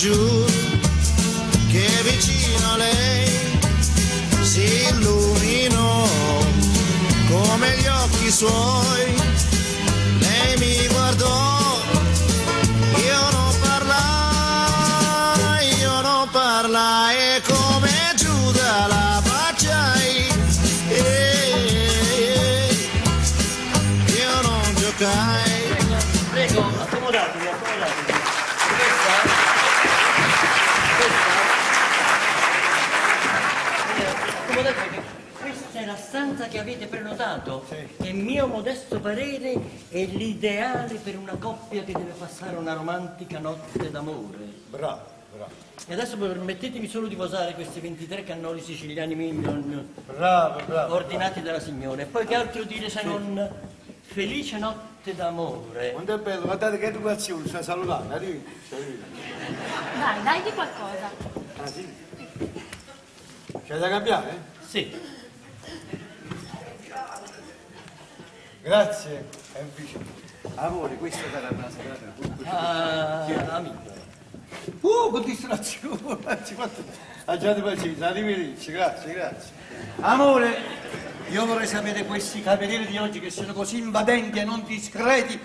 giuro che vicino a lei si illuminò come gli occhi suoi. Lei mi guardò, io non parlai, io non parlai e come Giuda la baciai. Eh, io non giocai. Prego, accomodatevi, accomodatevi. Questa? Questa? Accomodatevi perché questa è la stanza che avete prenotato. E mio modesto parere è l'ideale per una coppia che deve passare una romantica notte d'amore. Bravo, bravo. E adesso permettetemi solo di posare questi 23 cannoli siciliani mignon Bravo, bravo. ordinati dalla signora. E poi che altro dire se non felice notte d'amore. Quanto è bello, guardate che educazione, sta salutando, arrivederci, arrivederci. Dai, dai qualcosa. Ah sì? C'è da cambiare? Sì. Grazie, è un piacere. Amore, questa sarà una serata. Ah, amico. Che distrazione! Anzi, quanto... Abbiate pazienza, arrivederci, grazie, grazie. Amore, io vorrei sapere questi camerieri di oggi che sono così invadenti e non discreti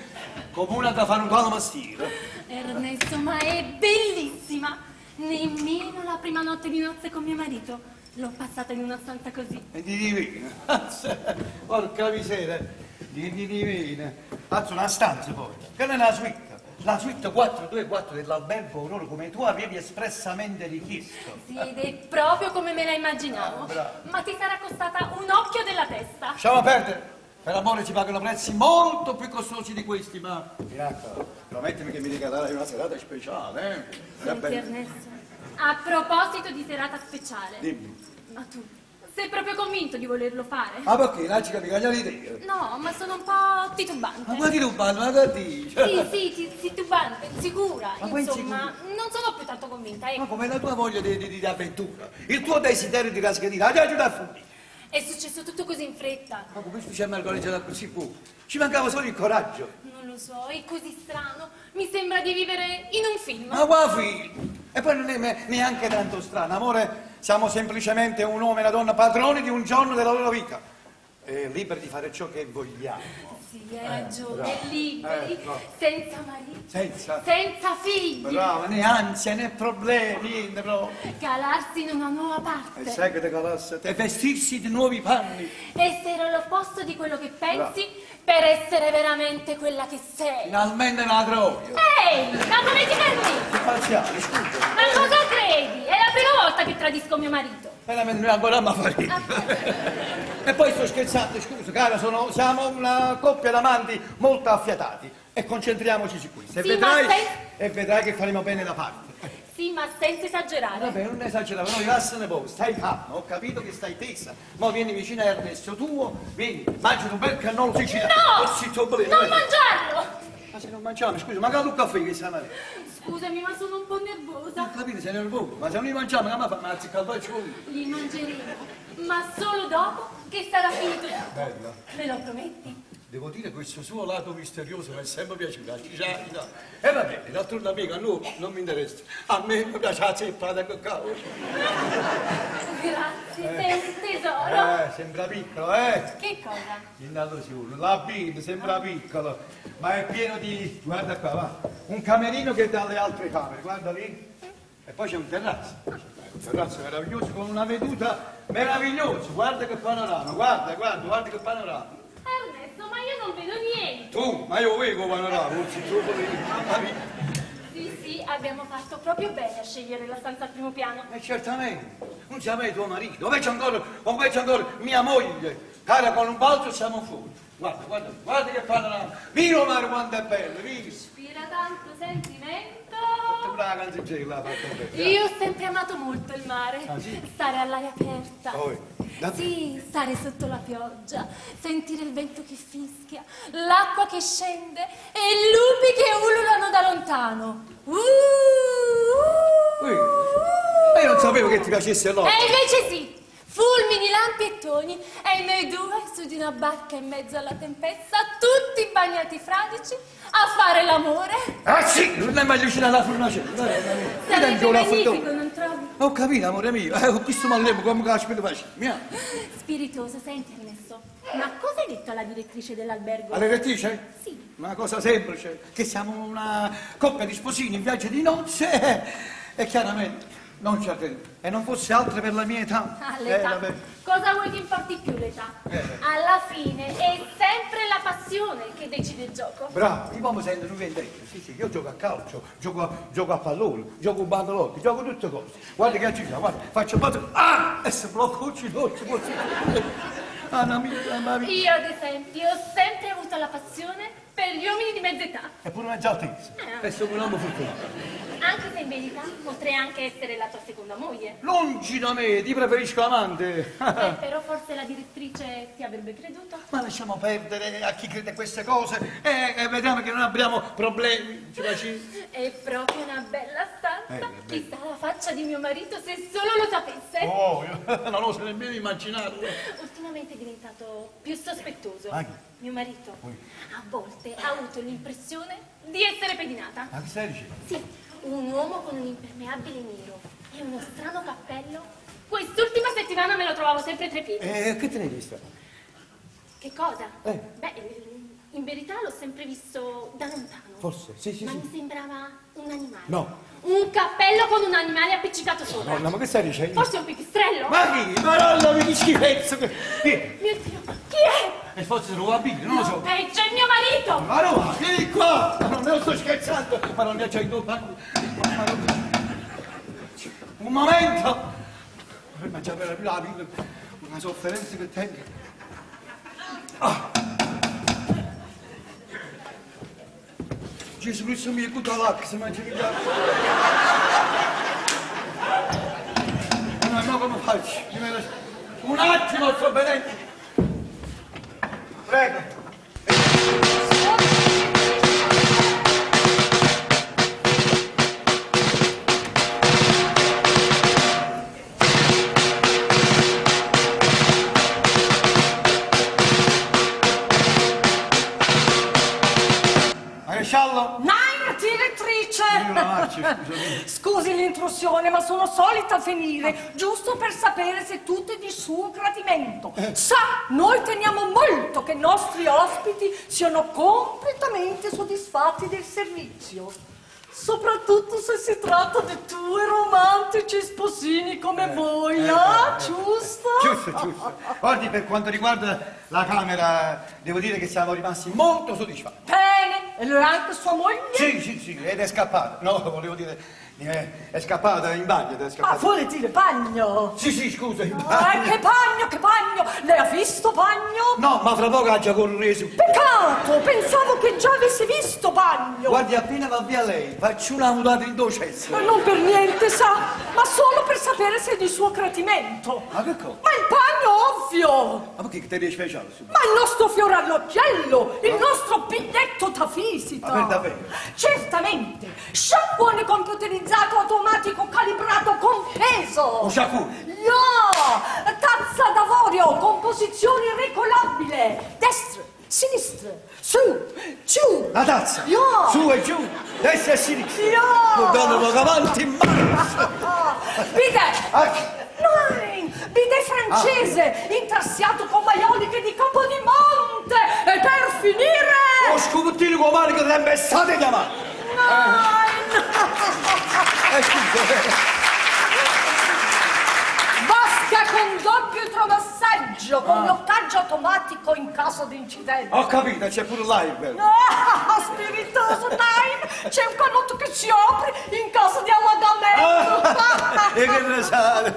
come una da fare un tale mestiere. Ernesto, ma è bellissima! Nemmeno la prima notte di nozze con mio marito l'ho passata in una stanza così. E di divina. Porca miseria, di divina. Azzo, una stanza poi, che non è una suite. La suite 424 dell'albergo Aurora, come tu avevi espressamente richiesto. Sì, ed è proprio come me la immaginavo. Ah, bravo. Ma ti sarà costata un occhio della testa. Lasciamo perdere. Per amore si pagano prezzi molto più costosi di questi, ma... Miracco, promettimi che mi regalerai una serata speciale, eh? Senti, Ernesto, a proposito di serata speciale. Dimmi. Ma tu sei proprio convinto di volerlo fare? Ma perché? Lasci mi cambiare idea. No, ma sono un po' titubante. Ma guardi rubando, ma che dici? Sì, sì, ti- titubante, sicura. Ma poi Insomma, non sono più tanto convinta, ecco. Ma come la tua voglia di, di- di avventura, il tuo desiderio di raschietire, ti aiuta a fuggire. È successo tutto così in fretta. Ma come ci siamo organizzati così poco? Ci mancava solo il coraggio. Non lo so, è così strano. Mi sembra di vivere in un film. Ma qua figlio! E poi non è neanche tanto strano, amore, siamo semplicemente un uomo e una donna padroni di un giorno della loro vita. E liberi di fare ciò che vogliamo. Sì, hai ragione, bravo. liberi, No. senza marito, Senza. senza figli. Brava, né ansia né problemi, niente proprio. Calarsi in una nuova parte. E sai che te calasse? E vestirsi di nuovi panni. Essere all'opposto di quello che pensi per essere veramente quella che sei. Finalmente la trovi. Ehi, ma come ti permetti? Che parziale, scusa. Ma cosa credi? È la prima volta che tradisco mio marito. Veramente noi ancora ma fare. E poi sto scherzando, scusa, cara, sono- siamo una coppia d'amanti molto affiatati e concentriamoci su questo. E Sì, vedrai, ma se- e vedrai che faremo bene la parte. Sì, ma senza esagerare. Vabbè, non esagerare, no, rilassane poco, stai calma, ho capito che stai tesa. Mo vieni vicino a Ernesto tuo, vieni, mangia un bel cannolo siciliano. No! Oh, zitto, bene. Non mangiarlo! Ma se non mangiamo, scusa, manca un caffè che sta male. Scusami, ma sono un po' nervosa. Ho capito, sei nervoso, ma se non li mangiamo, come fa? Ma azzeccato il cibo. Li mangeremo, ma solo dopo che sarà finito tutto. Bella. Me lo prometti? Devo dire questo suo lato misterioso mi è sempre piaciuto. Già, già. E va bene, d'altronde amica, a noi non mi interessa. A me mi piace la zeppa da cacao. Grazie, sei un tesoro. Sembra piccolo, eh? Che cosa? Intanto sicuro, la bimba sembra piccolo, ma è pieno di... Guarda qua, va. Un camerino che dà alle altre camere, guarda lì. E poi c'è un terrazzo. Un terrazzo meraviglioso con una veduta meravigliosa. Guarda che panorama, guarda, guarda, guarda che panorama. Ernesto, ma io non vedo niente. Tu, ma io vedo il panorama, non si trova lì, mamma mia. Sì, sì, abbiamo fatto proprio bene a scegliere la stanza al primo piano. E certamente, non c'è mai tuo marito, dove c'è ancora, dove c'è ancora mia moglie. Cara, con un balzo siamo fuori. Guarda, guarda, guarda che panorama. Viva mare quanto è bello, viva. Ispira tanto sentimento. Fatto brava canzoncella, l'ha fatta bene. Io ho sempre amato molto il mare. Ah, sì? Stare all'aria aperta. Poi, davvero? Sì, stare sotto la pioggia, sentire il vento che fischia, l'acqua che scende e i lupi che ululano da lontano. Ui, ma io non sapevo che ti piacesse l'occhio. E invece sì, fulmini, lampi e tuoni, e noi due su di una barca in mezzo alla tempesta, tutti bagnati fradici, a fare l'amore. Ah sì, non è meglio vicino alla fornace. Sarebbe magnifico, non trovi? Ho capito, amore mio, eh, con questo mallemo come caspita faccio? Mia. Spiritoso, senti Ernesto, ma cosa hai detto alla direttrice dell'albergo? Alla direttrice? Sì. Una cosa semplice, che siamo una coppia di sposini in viaggio di nozze e chiaramente non ci ha creduto. E non fosse altro per la mia età. Ah, l'età. vabbè. Cosa vuoi che importi più l'età? Eh. Alla fine è sempre la passione che decide il gioco. Bravo, io mi sento un ventennio. Sì, sì, io gioco a calcio, gioco a, gioco a pallone, gioco a bandolotti, gioco tutte cose. Guarda che ci guarda, faccio un po'. Ah! E se blocco ci non ci posso. Ah, no, mia, mamma mia. Io, ad esempio, ho sempre avuto la passione per gli uomini di mezza età. È pure una altezza. Eh. E sono un uomo fortunato. Anche se in verità potrei anche essere la tua seconda moglie. Lungi da me, ti preferisco amante. Beh, però forse la direttrice ti avrebbe creduto. Ma lasciamo perdere a chi crede a queste cose e, e vediamo che non abbiamo problemi. Ci facci? È proprio una bella stanza. Eh, beh. Chissà la faccia di mio marito se solo lo sapesse. Oh, io non oso nemmeno immaginarlo. Ultimamente è diventato più sospettoso. Ah, chi? Mio marito. Ui. A volte ha avuto l'impressione di essere pedinata. Ma che stai dicendo? Sì, un uomo con un impermeabile nero e uno strano cappello. Quest'ultima settimana me lo trovavo sempre tra i piedi. Eh, che te ne hai visto? Che cosa? Eh. Beh, in verità l'ho sempre visto da lontano. Forse, sì, sì, Ma sì. mi sembrava un animale. No. Un cappello con un animale appiccicato sopra. Madonna, ma che stai dicendo? Forse un pipistrello? Ma chi? Madonna, mi che schifezza! Che... Chi? Mio Dio, chi è? E forse se lo va bene, non lo so. Peggio, è mio marito! Ma no, vieni qua! Ma non ne sto scherzando! Ma non ne c'è il bagno! Ma non... Un momento! Ma già per la vita, una sofferenza che tengo. Ah. Gesù Cristo mio, tutta l'acqua, se mangia il Ma no, come faccio? Un attimo, sto venendo! Prego! Maresciallo? Nein, direttrice! Io la marcia, scusami. Scusi l'intrusione, ma sono solita venire, giusto per sapere se tutto è di suo gradimento. Eh. Sa, noi teniamo molto che i nostri ospiti siano completamente soddisfatti del servizio. Soprattutto se si tratta di due romantici sposini come voi, eh, ah, eh, giusto? Giusto, giusto. Guardi, per quanto riguarda la camera, devo dire che siamo rimasti molto soddisfatti. Bene, e lo è anche sua moglie? Sì, sì, sì, ed è scappata. No, volevo dire, è scappata in bagno, ed è Ma scappata. vuole dire bagno? Sì, sì, scusa, in Ah, bagno. che bagno, che bagno! Lei ha visto bagno? No, ma fra poco ha già correso. Peccato, pensavo che già avesse visto bagno. Guardi, appena va via lei, faccio una mutata in docezza. Ma non per niente, sa, ma solo per sapere se è di suo gradimento. Ma che cosa? Ma il bagno, ovvio! Ma perché te riesci speciale? su? Ma il nostro fiore all'occhiello, il nostro biglietto da visita. Ma per davvero? Certamente! Sciacquone computerizzato, automatico, calibrato, con peso! Un sciacquone? No! Tazza d'avorio, composizione regolabile! Destra, sinistra, su, giù! La tazza? Ja! Su e giù, destra e sinistra. Ja! Guardando avanti in marcia. Bidet! Ah, Nein! Bidet francese, intarsiato con maioliche di Capodimonte! E per finire... Lo scopettino con mano che l'è stato chiamato. Nein! Scusa. Vasca con doppio idromassaggio, con bloccaggio automatico in caso di incidente. Ho capito, c'è pure live. Ah, spiritoso, nein! C'è un canotto che si apre in caso di allagamento. E che ne sa?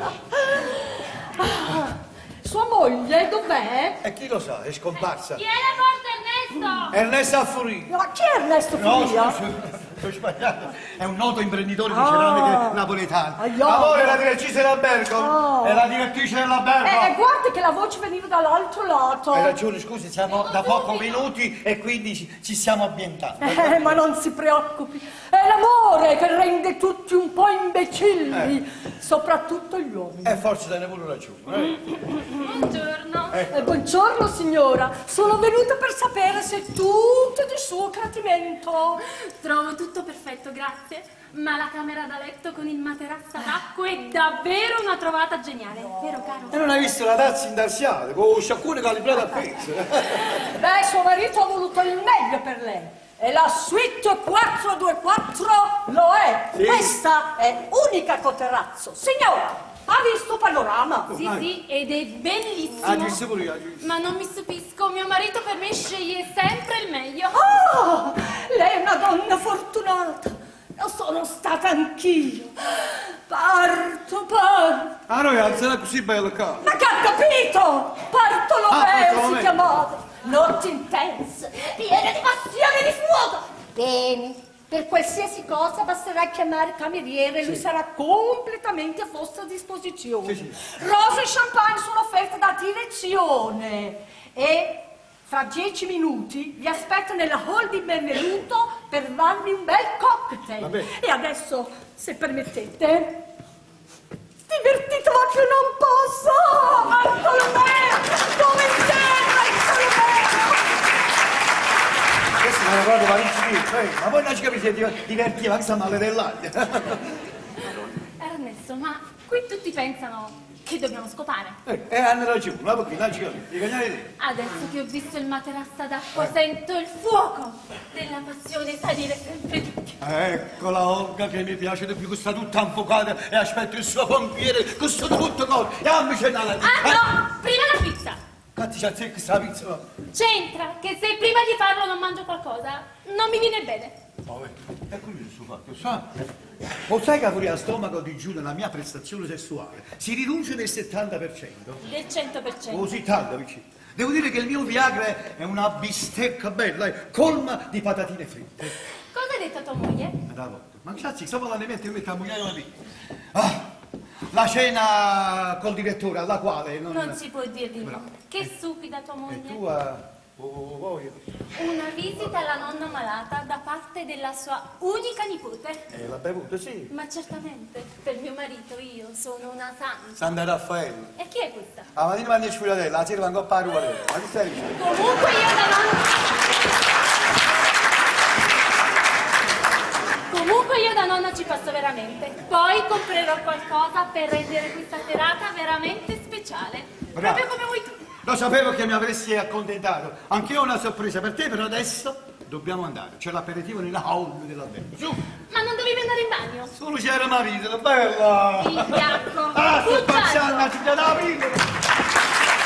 Sua moglie dov'è? E chi lo sa, è scomparsa. Chi è la porta, Ernesto? Ernesto Affurini. Ma chi è Ernesto No, Furia? scusa. Ho sbagliato. È un noto imprenditore di ceramiche napoletano. Aiò. Amore, la direttrice dell'albergo. Oh. È la direttrice dell'albergo. Eh, guardi che la voce veniva dall'altro lato. Hai ragione, scusi, siamo da poco venuti e quindi ci stiamo ambientando. Ma non si preoccupi, è l'amore che rende tutti un po' imbecilli, soprattutto gli uomini. E forse te ne pure ragione. Eh. Buongiorno. Buongiorno signora, sono venuta per sapere se tutto è di suo gradimento. Trovo tutto perfetto, grazie. Ma la camera da letto con il materasso ad acqua è davvero una trovata geniale, vero caro? E non hai visto la tazza intarsiata, con lo sciacquone calibrato a pezzo. Beh, suo marito ha voluto il meglio per lei. E la suite 424 lo è. Sì. Questa è unica col terrazzo. Signora, ha visto panorama? Sì, sì, ed è bellissimo. Ah, giusto pure io, giusto. Ma non mi stupisco, mio marito per me sceglie sempre il meglio. Oh, lei è una donna fortunata. Lo sono stata anch'io. Parto, parto. Ah, noi alzerà così bello qua. Ma che ha capito? Bartolomeo Ah, Bartolomeo. si chiamava. Notti intense, piene di passione e di fuoco. Bene, per qualsiasi cosa basterà chiamare il cameriere e lui sarà completamente a vostra disposizione. Sì, Rose e champagne sono offerte da direzione e fra 10 minuti vi aspetto nella hall di benvenuto per farvi un bel cocktail. Va bene. E adesso, se permettete, divertito ma più non posso! Bartolomeo! Dove sei, Bartolomeo? Questo me lo guardo Parigi, ma voi non ci capite, divertiva, anche male dell'aria. Ernesto, ma qui tutti pensano che dobbiamo scopare. Hanno ragione, ma perché non ci capite? Di cagnare Adesso che ho visto il materasso ad acqua sento il fuoco della passione salire sempre di più. Ecco la Olga che mi piace di più, che sta tutta infuocata e aspetto il suo pompiere, che sta tutto cose. E amici la Ah no, prima la pizza! Cazzo, c'è azzecca sta pizza. C'entra che se prima di farlo non mangio qualcosa, non mi viene bene. Vabbè, è curioso questo fatto, sa? Lo sai che pure a stomaco digiuno la mia prestazione sessuale si riduce del 70%? Del 100%. Così tanto, vicino. Devo dire che il mio Viagra è una bistecca bella, colma di patatine fritte. Cosa hai detto a tua moglie? Da volta. Ma cazzo, sto parlando di me, ti metto a mugliare la vita. Ah, la cena col direttore, alla quale non... Non si può dire di no. Bravo. Che stupida tua E moglie. tu, voglio. Una visita alla nonna malata da parte della sua unica nipote. L'ha bevuta, sì. Ma certamente, per mio marito io sono una santa. Santa Raffaella. E chi è questa? La mattina mandi il sfilatella, la sera manco a ruolare. Ma che stai dicendo? Comunque io da nonna... Comunque io da nonna ci passo veramente. Poi comprerò qualcosa per rendere questa serata veramente speciale. Brava. Proprio come vuoi tu. Lo sapevo che mi avresti accontentato. Anch'io ho una sorpresa per te, però adesso dobbiamo andare. C'è l'aperitivo nella hall dell'albergo. Su! Ma non dovevi andare in bagno? Solo c'era marito, bella! Il fiacco. Ah, sto Bugiardo. passando, ci da aprire!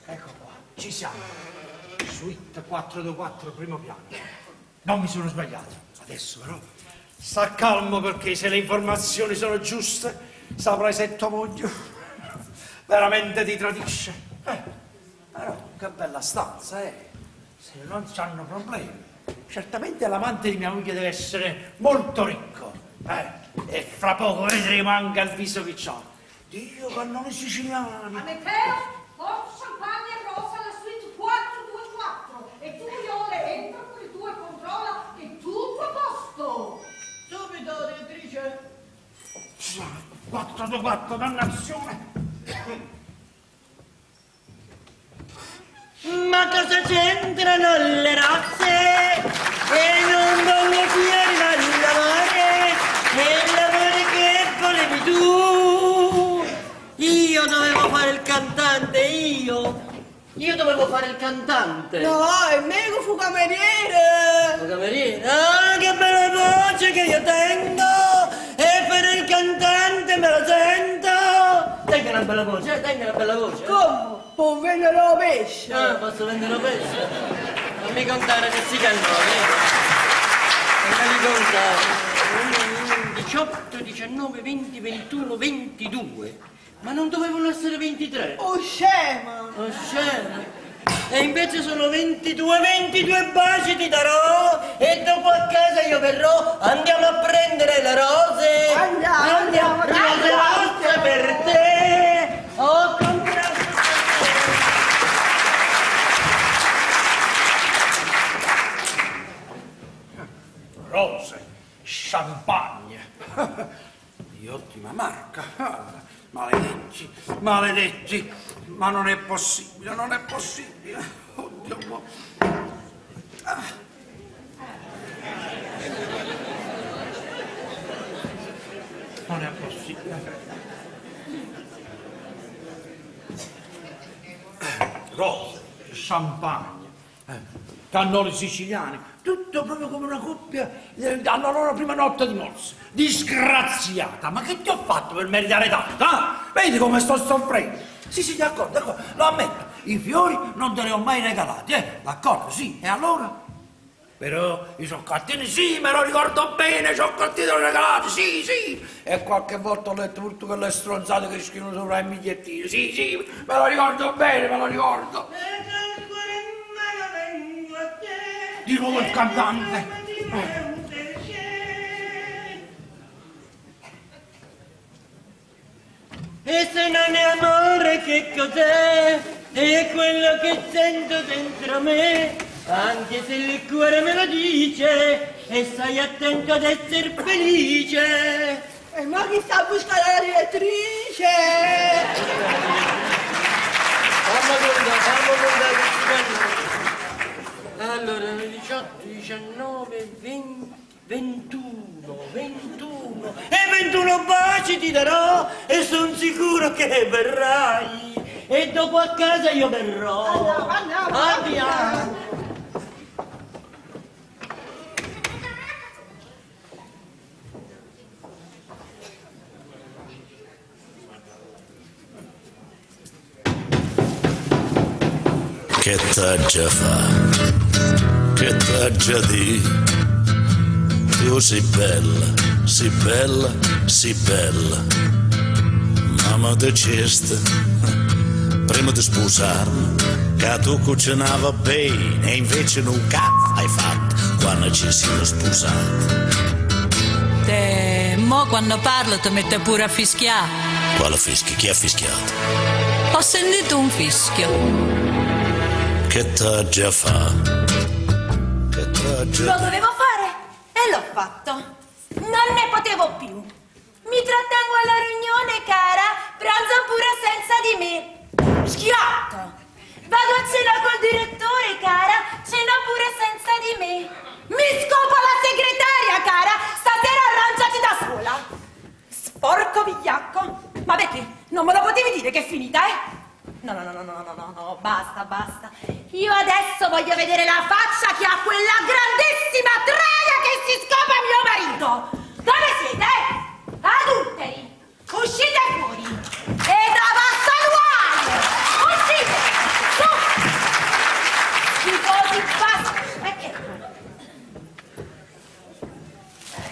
Ecco qua, ci siamo. Suite 424, primo piano. Non mi sono sbagliato. Adesso però sta calmo perché se le informazioni sono giuste, saprai se tua moglie veramente ti tradisce. Però che bella stanza, eh. Se non c'hanno problemi. Certamente l'amante di mia moglie deve essere molto ricco. E fra poco vedremo anche il viso che c'ha. Dio, cannoni siciliani. Amedeo, porta champagne e rosa alla suite 424 e tu, Iole, entra pure tu e controlla che è tutto a posto. Subito, direttrice. 424, dannazione. Ma cosa c'entrano le razze? E non voglio più arrivare l'amore, e l'amore che volevi tu. Io dovevo fare il cantante, io. Io dovevo fare il cantante. No, è meglio fu cameriere. Il cameriere? Ah, che bella voce che io tengo! E per il cantante me la sento! Tengo una bella voce, eh, tengo una bella voce. Come? Può vendere la pesce. Ah, posso vendere la pesce? Fammi contare questi cannoli. Fammi contare. 18, 19, 20, 21, 22. Ma non dovevano essere 23? Oh, scema! Oh, scemo! E invece sono 22, 22 baci ti darò e dopo a casa io verrò, andiamo a prendere le rose! Andiamo, andiamo, rose rosse per te! Ho comprato... Rose, champagne, di ottima marca. Maledetti, maledetti, ma non è possibile, non è possibile. Oddio, mo. Ah. Non è possibile. Rose, champagne, cannoli siciliani, tutto proprio come una coppia alla loro prima notte di nozze. Disgraziata, ma che ti ho fatto per meritare tanto? Ah? Vedi come sto soffrendo? Sì, sì, d'accordo, d'accordo, lo ammetto, i fiori non te li ho mai regalati, eh? D'accordo, sì, e allora? Però i cioccolatini sì, me lo ricordo bene, i cioccolatini te li ho regalati, sì, sì. E qualche volta ho letto tutte quelle stronzate che scrivono sopra i bigliettini, sì, sì, me lo ricordo bene, me lo ricordo. Di nuovo il cantante. E se non è amore che cos'è? È quello che sento dentro me, anche se il cuore me lo dice, e stai attento ad essere felice. E ma chi sta a buscare la direttrice? Fammi contare, fammi contare questi cannoli. Allora, 18, 19, 20, 21, 21 e 21 baci ti darò e son sicuro che verrai. E dopo a casa io verrò. Andiamo, andiamo, Andiamo. Che t'aggia fa? Che t'aggia di? Tu sei bella, sei bella, sei bella. Mamma diceste, prima di sposarmi, che tu cucinava bene e invece non cazzo hai fatto quando ci siamo sposati. Te, mo quando parlo ti mette pure a fischiare. Quale fischio? Chi ha fischiato? Ho sentito un fischio. Che t'aggia fa? Che t'aggia Lo dovevo fare e l'ho fatto. Non ne potevo più. Mi trattengo alla riunione, cara. Pranzo pure senza di me. Schiatto. Vado a cena col direttore, cara. Cena pure senza di me. Mi scopo la segretaria, cara. Stasera arrangiati da sola. Sporco vigliacco. Ma perché? Non me lo potevi dire che è finita, eh? No, no, no, no, no, no, no, no, basta, basta. Io adesso voglio vedere la faccia che ha quella grandissima troia che si scopa mio marito. Dove siete? Adulteri! Uscite fuori! E da vassaluaio! Uscite! Su! Schifosi basta! Perché?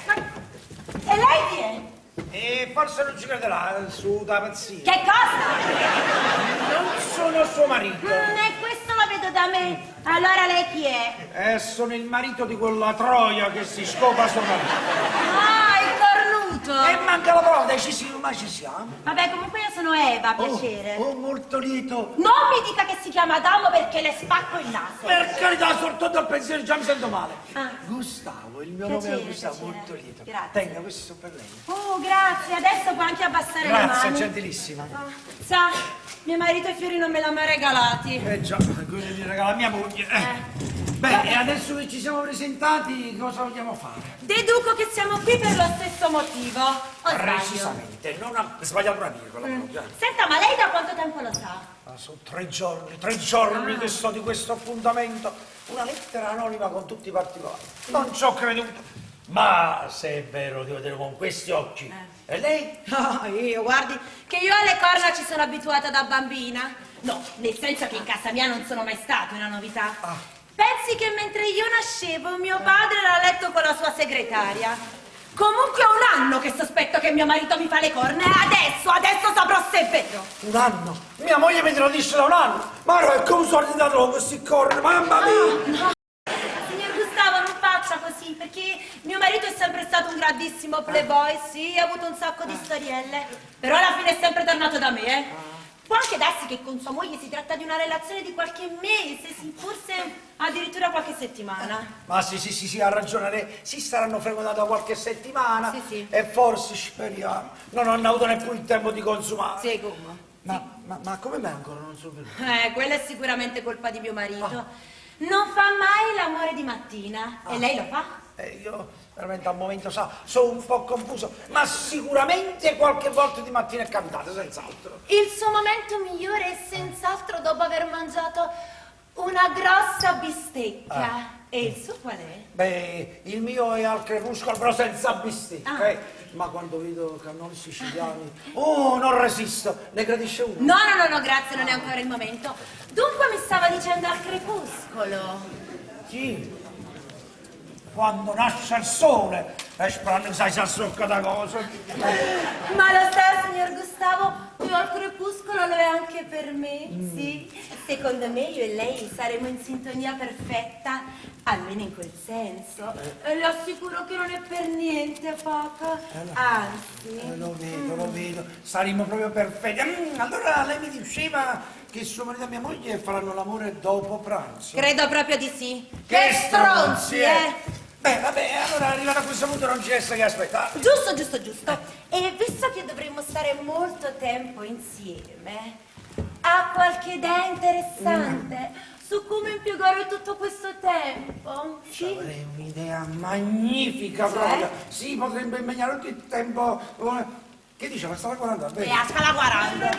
Ma... E lei chi è? E forse non ci crederà su da pazzia. Che cosa? Non sono suo marito. E questo lo vedo da me. Allora lei chi è? Sono il marito di quella troia che si scopa suo marito. Ah, il cornuto! E manca la parola decisiva, ma ci siamo. Vabbè, comunque io sono Eva, piacere. Oh, molto lieto. Non mi dica che si chiama Adamo perché le spacco il naso. Per carità, soltanto al pensiero già mi sento male. Ah. Gustavo, il mio Piacere, nome è Gustavo, piacere. molto lieto. Grazie. Tenga, questi sono per lei. Oh, grazie, adesso puoi anche abbassare le Grazie, mani. gentilissima. Ah, sa, mio marito i fiori non me l'ha mai regalati. Eh già, quelli li regala mia moglie. Bene. Beh, e adesso che ci siamo presentati, cosa vogliamo fare? Deduco che siamo qui per lo stesso motivo. O sbaglio? Precisamente, non ha sbagliato una virgola proprio. Senta, ma lei da quanto tempo lo sa? Ah, sono tre giorni, tre giorni che sto di questo appuntamento. Una lettera anonima con tutti i particolari. Non ci ho creduto. Ma se è vero, devo vedere con questi occhi. E lei? Ah, io, guardi, che io alle corna ci sono abituata da bambina. No, nel senso che in casa mia non sono mai stata una novità. Pensi che mentre io nascevo mio padre era a letto con la sua segretaria. Comunque è un anno che sospetto che mio marito mi fa le corna e adesso, adesso saprò se è vero. Un anno. Mia moglie mi tradisce da un anno. Ma no, è come sono andato con questi corni, mamma mia! Signor Gustavo, non faccia così, perché mio marito è sempre stato un grandissimo playboy, sì, ha avuto un sacco di storielle, però alla fine è sempre tornato da me, eh. Può anche darsi che con sua moglie si tratta di una relazione di qualche mese, sì, forse addirittura qualche settimana. Ma sì, sì, sì, sì, ha ragione lei. Si staranno frequentando da qualche settimana. Sì, sì. E forse, speriamo, non hanno avuto neppure il tempo di consumare. Sì, come? Ma, ma, ma come mai ancora non sono venuti? Quella è sicuramente colpa di mio marito. Non fa mai l'amore di mattina. E lei lo fa? Io veramente al momento sa, sono un po' confuso, ma sicuramente qualche volta di mattina è capitato, senz'altro. Il suo momento migliore è senz'altro dopo aver mangiato una grossa bistecca. E il suo qual è? Beh, il mio è al crepuscolo, però senza bistecca, eh. Ma quando vedo cannoli siciliani, oh, non resisto, ne gradisce uno. No, no, no, no, grazie, non è ancora il momento. Dunque mi stava dicendo al crepuscolo. Sì, quando nasce il sole, e sperando che sai si assocca da cosa. Ma lo sa, signor Gustavo, che al crepuscolo lo è anche per me, sì. Secondo me io e lei saremo in sintonia perfetta, almeno in quel senso. E le assicuro che non è per niente poco, anzi. Lo vedo, lo vedo, saremo proprio perfetti. Allora lei mi diceva che suo marito e mia moglie faranno l'amore dopo pranzo. Credo proprio di sì. Che stronzi, eh! Beh, vabbè, allora arrivato a questo punto non ci resta che aspettare. Giusto, giusto, giusto. E visto che dovremmo stare molto tempo insieme, ha qualche idea interessante su come impiegare tutto questo tempo? Sì? Avrei un'idea magnifica Cioè? proprio. Sì, potrebbe impegnare tutto il tempo. Che dice? La scala 40, bene. E a scala 40.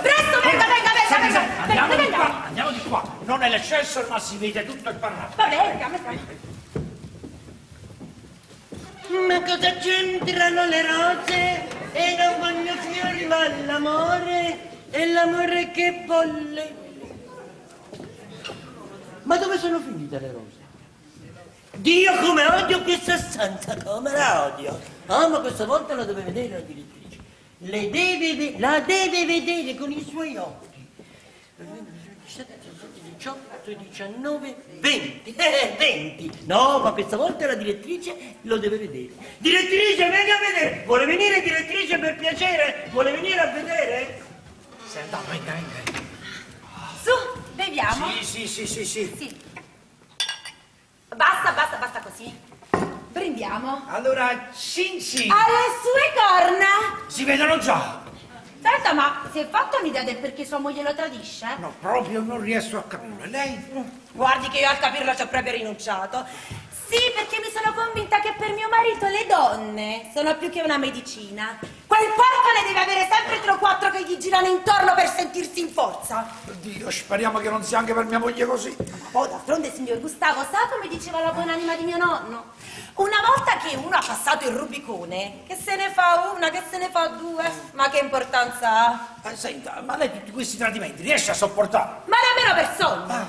Presto, venga, venga, venga, Senti, venga. senti, andiamo Venga, di venga. qua, andiamo di qua. Non è l'ascensore, ma si vede tutto il panorama. Va bene, andiamo, andiamo. Ma cosa c'entrano le rose? E non voglio fiori, ma l'amore è l'amore che volle. Ma dove sono finite le rose? Dio come odio questa stanza, come la odio. Ah, ma questa volta la deve vedere la direttrice. Le deve ve-, la deve vedere con i suoi occhi. 17, 18, 19, 20. 20. No, ma questa volta la direttrice lo deve vedere. Direttrice, venga a vedere. Vuole venire, direttrice, per piacere? Vuole venire a vedere? Senta, venga, venga. Su, beviamo. Sì, sì, sì, sì, sì. Sì. Basta, basta, basta così. Brindiamo. Allora, cin cin. Alle sue corna. Si vedono già. Senta, ma si è fatta un'idea del perché sua moglie lo tradisce? No, proprio non riesco a capirlo. E lei? Guardi che io al capirlo ci ho proprio rinunciato. Sì, perché mi sono convinta che per mio marito le donne sono più che una medicina. Quel porco ne deve avere sempre 3 o 4 che gli girano intorno per sentirsi in forza. Oddio, speriamo che non sia anche per mia moglie così. Ma poi, d'altronde, signor Gustavo, sa come diceva la buonanima di mio nonno? Una volta che uno ha passato il Rubicone, che se ne fa una, che se ne fa due, ma che importanza ha? Senta, ma lei tutti questi tradimenti riesce a sopportare? Ma nemmeno per sogno!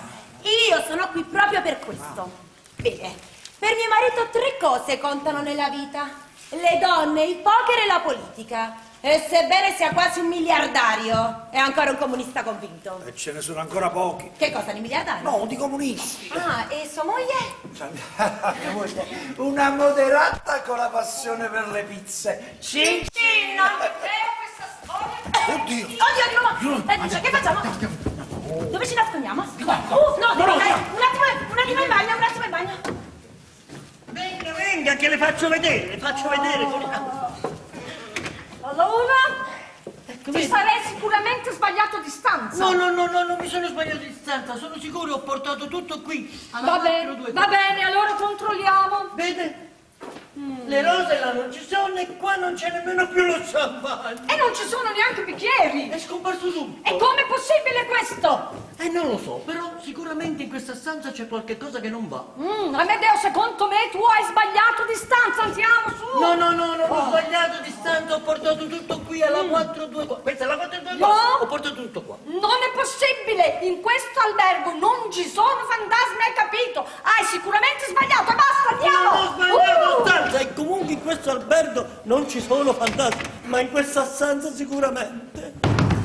Io sono qui proprio per questo. Vede, per mio marito 3 cose contano nella vita. Le donne, il poker e la politica. E sebbene sia quasi un miliardario, è ancora un comunista convinto. E ce ne sono ancora pochi. Che cosa, di miliardari? No, di comunisti. Ah, e sua moglie? Cioè, mia moglie, una moderata con la passione per le pizze. Cin cin! questa storia! Oddio! Oddio, di nuovo! Dice, che facciamo? Dove ci nascondiamo? No, devo andare un attimo, un attimo in bagno, un attimo in bagno. Venga, venga, che le faccio vedere, le faccio vedere. Allora, Come ti sarei sicuramente sbagliato di stanza. stanza. No, no, no, no, non mi sono sbagliato di stanza, sono sicuro, ho portato tutto qui. Alla Va bene, 4, 2, va bene, allora controlliamo. Vede? Le rose là non ci sono e qua non c'è nemmeno più lo champagne. E non ci sono neanche bicchieri. È scomparso tutto. E com'è possibile questo? Eh, non lo so, però sicuramente in questa stanza c'è qualche cosa che non va. Amedeo, secondo me tu hai sbagliato di stanza, andiamo su. No, no, no, non ho sbagliato di stanza, ho portato tutto qui alla 424. Questa è la 424. No. Ho portato tutto qua. Non è possibile! In questo albergo non ci sono fantasmi, hai capito? Hai sicuramente sbagliato e basta, andiamo! Non ho sbagliato stanza e comunque in questo albergo non ci sono fantasmi, ma in questa stanza sicuramente.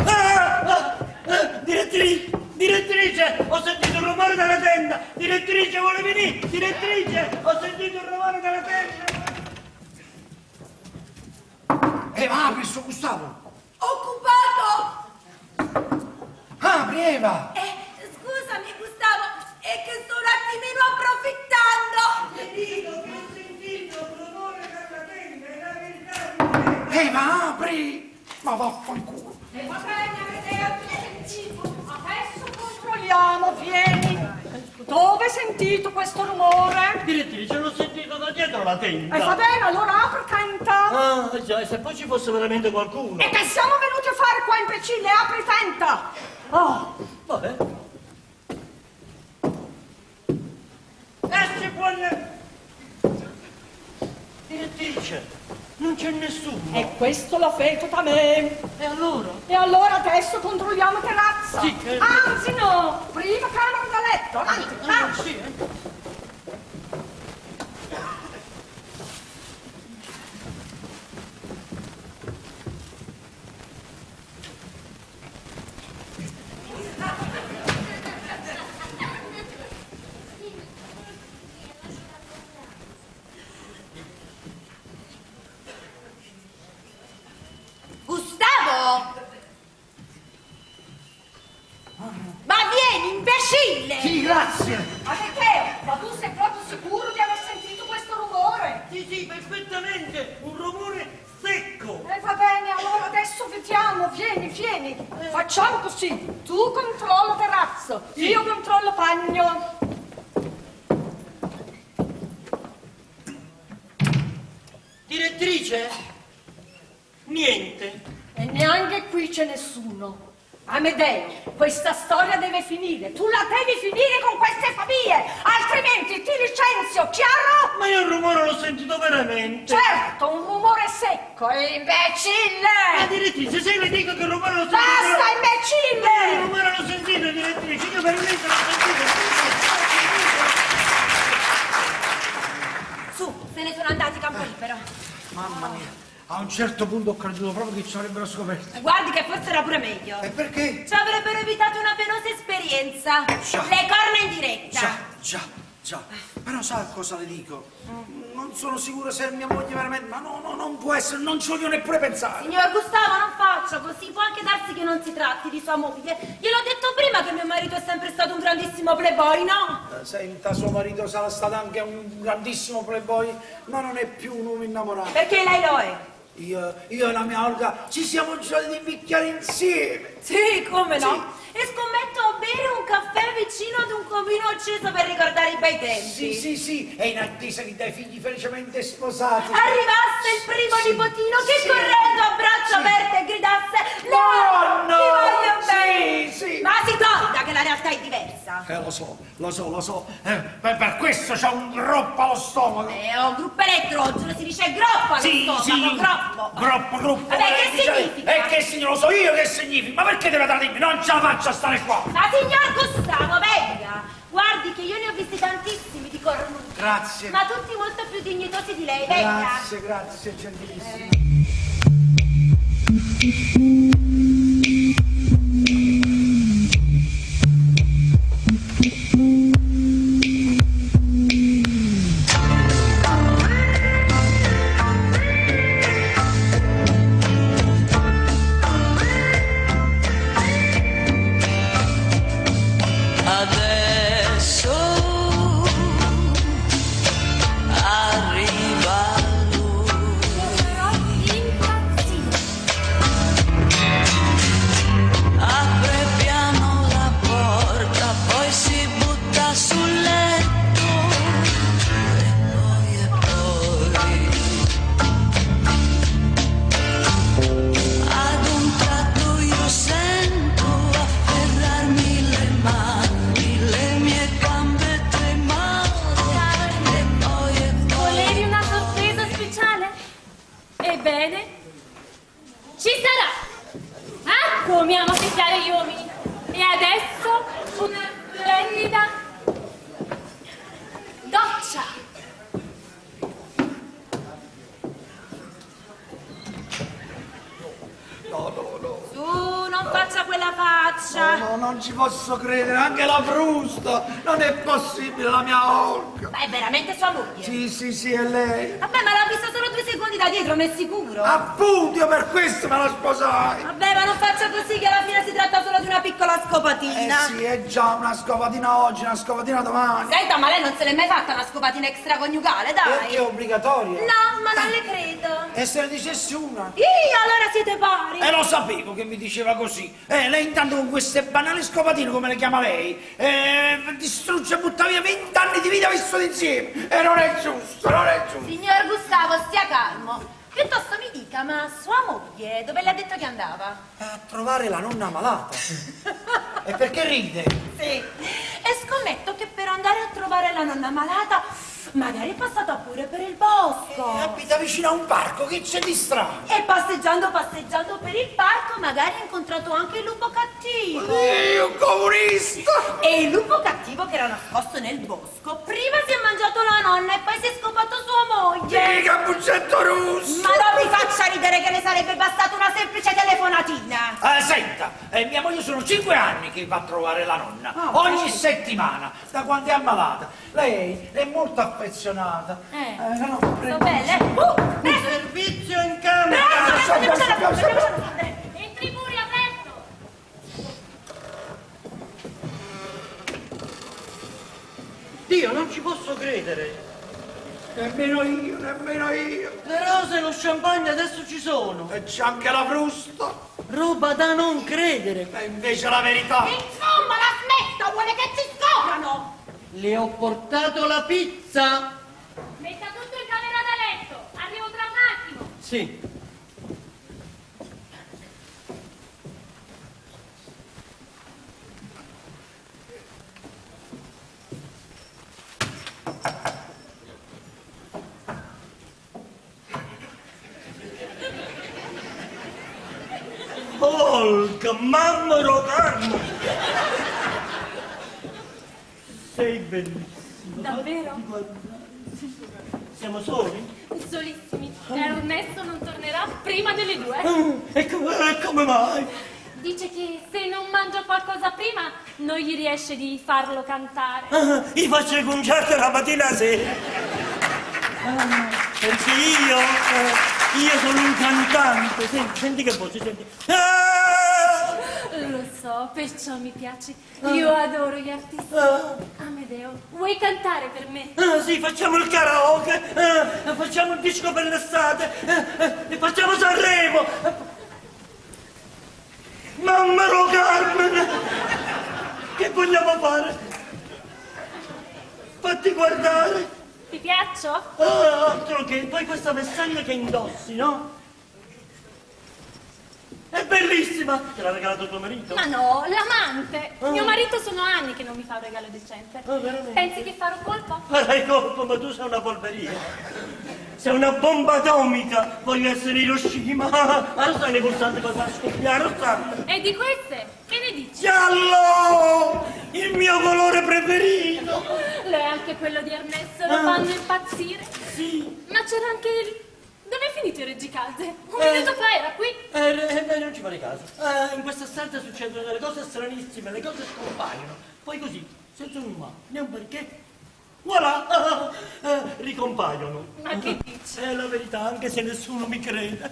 Ah! Ah! Ah! Direttrice, direttrice, ho sentito un rumore dalla tenda. Direttrice, vuole venire? Direttrice, ho sentito un rumore dalla tenda. Eva, apri sto Gustavo! Occupato! Apri, Eva! Scusami Gustavo, è che sto un attimino approfittando! Ti dico che ho sentito un rumore dalla tenda, è la verità. Eva, apri! Ma vaffanculo! E va bene, Amedeo, ti sentivo. Adesso controlliamo, vieni. Dove hai sentito questo rumore? Direttrice, l'ho sentito da dietro la tenda. E va bene, allora apri tenda. Ah, già, e se poi ci fosse veramente qualcuno. E che siamo venuti a fare qua, imbecille? Apri tenda. Oh, Vabbè. E si può... Direttrice, non c'è nessuno. e questo l'ho fatto da me. E allora? E allora adesso controlliamo terrazza. Sì, Anzi no, prima camera da letto, avanti, Ah, avanti. sì, eh. Gustavo! Ma vieni, imbecille! Sì, grazie! Amedeo, ma tu sei proprio sicuro di aver sentito questo rumore? Sì, sì, perfettamente, un rumore secco. E va bene, allora adesso vediamo, vieni, vieni. Facciamo così, tu controllo terrazzo, io controllo bagno. Direttrice? Niente. E neanche qui c'è nessuno. Amedeo, questa storia deve finire. Tu la devi finire con queste famiglie, altrimenti ti licenzio, chiaro? Ma io il rumore l'ho sentito veramente. Certo, un rumore secco, Ma imbecille! direttrice, se le dico che il rumore l'ho sentito... Basta, Il imbecille! rumore l'ho sentito, direttrice, io veramente l'ho sentito. Su, se ne sono andati campo libero. Mamma mia, a un certo punto ho creduto proprio che ci avrebbero scoperto. Guardi che forse era pure meglio. E perché? Ci avrebbero evitato una penosa esperienza. Già. Le corna in diretta. Già, già, già. Però sa cosa le dico? Non sono sicuro se è mia moglie veramente... Ma no, no, non può essere, non ci voglio neppure pensare. Signor Gustavo, non faccia così, può anche darsi che non si tratti di sua moglie. Gliel'ho detto prima che mio marito è sempre stato un grandissimo playboy, no? Senta, suo marito sarà stato anche un grandissimo playboy, ma non è più un uomo innamorato. Perché lei lo è. Io e la mia Olga ci siamo giurati di invecchiare insieme. Sì, come no? E scommetto a bere un caffè vicino ad un comino acceso per ricordare i bei tempi. Sì, sì, sì, è in attesa di dai figli felicemente sposati. Arrivasse il primo Sì, nipotino che sì. correndo a braccia Sì. aperte gridasse Nonno, Nonno! ti voglio bene! Sì, sì. Ma si tolga che la realtà è diversa. Lo so, lo so, lo so. Per questo c'ho un groppo allo stomaco. Oh, gruppo elettrogeno, si dice groppo allo Sì, stomaco, sì. groppo. Groppo, gruppo. Vabbè, che significa? E che significa? Lo so io che significa. Ma perché deve andare? Non ce la faccio a stare qua. Ma signor Gustavo, venga! Guardi che io ne ho visti tantissimi di cornuti. Grazie. Ma tutti molto più dignitosi di lei, venga. Grazie, grazie, gentilissimo. Adesso arriva lui. Lo farò impazzire. Guida. Doccia. No, no, no. Su, non faccia quella faccia. No, no, non ci posso credere, anche la frusta. Non è possibile, la mia Olga. Ma è veramente sua moglie? Sì, sì, sì, è lei. Vabbè, ma l'ho vista solo due secondi da dietro, ne è sicuro? Appunto, io per questo me la sposai. Vabbè, ma non faccia così che alla fine si tratta solo di una piccola scopatina. Eh sì, è già una scopatina oggi, una scopatina domani. Senta, ma lei non se l'è mai fatta una scopatina extraconiugale, dai? Perché è obbligatoria? No, ma non le credo. E se ne dicessi una? Ih, allora siete pari. E lo sapevo che mi diceva così. Lei intanto con queste banali scopatine, come le chiama lei, distrugge e butta via 20 anni di vita vissuti insieme. E non è giusto, non è giusto. Signor Gustavo, stia calmo. Piuttosto mi dica, ma sua moglie dove le ha detto che andava? A trovare la nonna malata. E perché ride? Sì. E scommetto che per andare a trovare la nonna malata, magari è passata pure per il bosco. Abita vicino a un parco, che c'è di strano? E passeggiando, passeggiando per il parco, magari ha incontrato anche il lupo cattivo. Oddio, un comunista! E il lupo cattivo che era nascosto nel bosco, prima si è mangiato la nonna e poi si è scopato sua moglie. Sì, cappuccetto russo! Ma non mi faccia ridere che le sarebbe bastata una semplice telefonatina. Senta, mia moglie sono 5 anni che va a trovare la nonna, ogni settimana, da quando è ammalata. Lei è molto affezionata. No, Sono prego. belle. Presto. Servizio in camera! Presto, presto, presto, presto, presto. Entri pure, aperto. Dio, non ci posso credere. Nemmeno io, nemmeno io. Le rose e lo champagne adesso ci sono. E c'è anche la frusta. Roba da non credere. E invece la verità. Insomma, la smetta, vuole che ci scoprano. Le ho portato la pizza. Metta tutto in camera da letto. Arrivo tra un attimo. Sì. Olga, mamma Rocarmo! Sei bellissima. Davvero? Siamo soli? Solissimi. Ernesto non tornerà prima delle 2. E come mai? Dice che se non mangia qualcosa prima non gli riesce di farlo cantare. Ah, io faccio il concerto la mattina alla sera. Ah, perché io sono un cantante. Senti, senti che voce, senti. Ah! Lo so, perciò mi piace. Io adoro gli artisti. Ah. Amedeo, vuoi cantare per me? Ah, sì, facciamo il karaoke, ah, facciamo il disco per l'estate, ah, facciamo Sanremo. Mamma ro Carmen, che vogliamo fare? Fatti guardare. Ti piaccio? Ah, altro che, poi questa vestaglia che indossi, no? È bellissima! Te l'ha regalato tuo marito? Ma no, l'amante! Ah. Mio marito sono anni che non mi fa un regalo decente. Ah, veramente? Pensi che farò colpo? Farai colpo, ma tu sei una polveria. Sei una bomba atomica! Voglio essere Hiroshima! Ah, lo sai nei pulsanti come far scoppiare, lo sai? E di queste? Che ne dici? Giallo! Il mio colore preferito! Lo è anche quello di Ernesto, lo Ah. fanno impazzire. Sì! Ma c'era anche il... Dove è finito il reggicalze? Un minuto fa era qui. Non ci fare caso. In questa stanza succedono delle cose stranissime, le cose scompaiono. Poi così, senza un ma, né un perché, voilà, ricompaiono. Ma che dici? È la verità, anche se nessuno mi crede.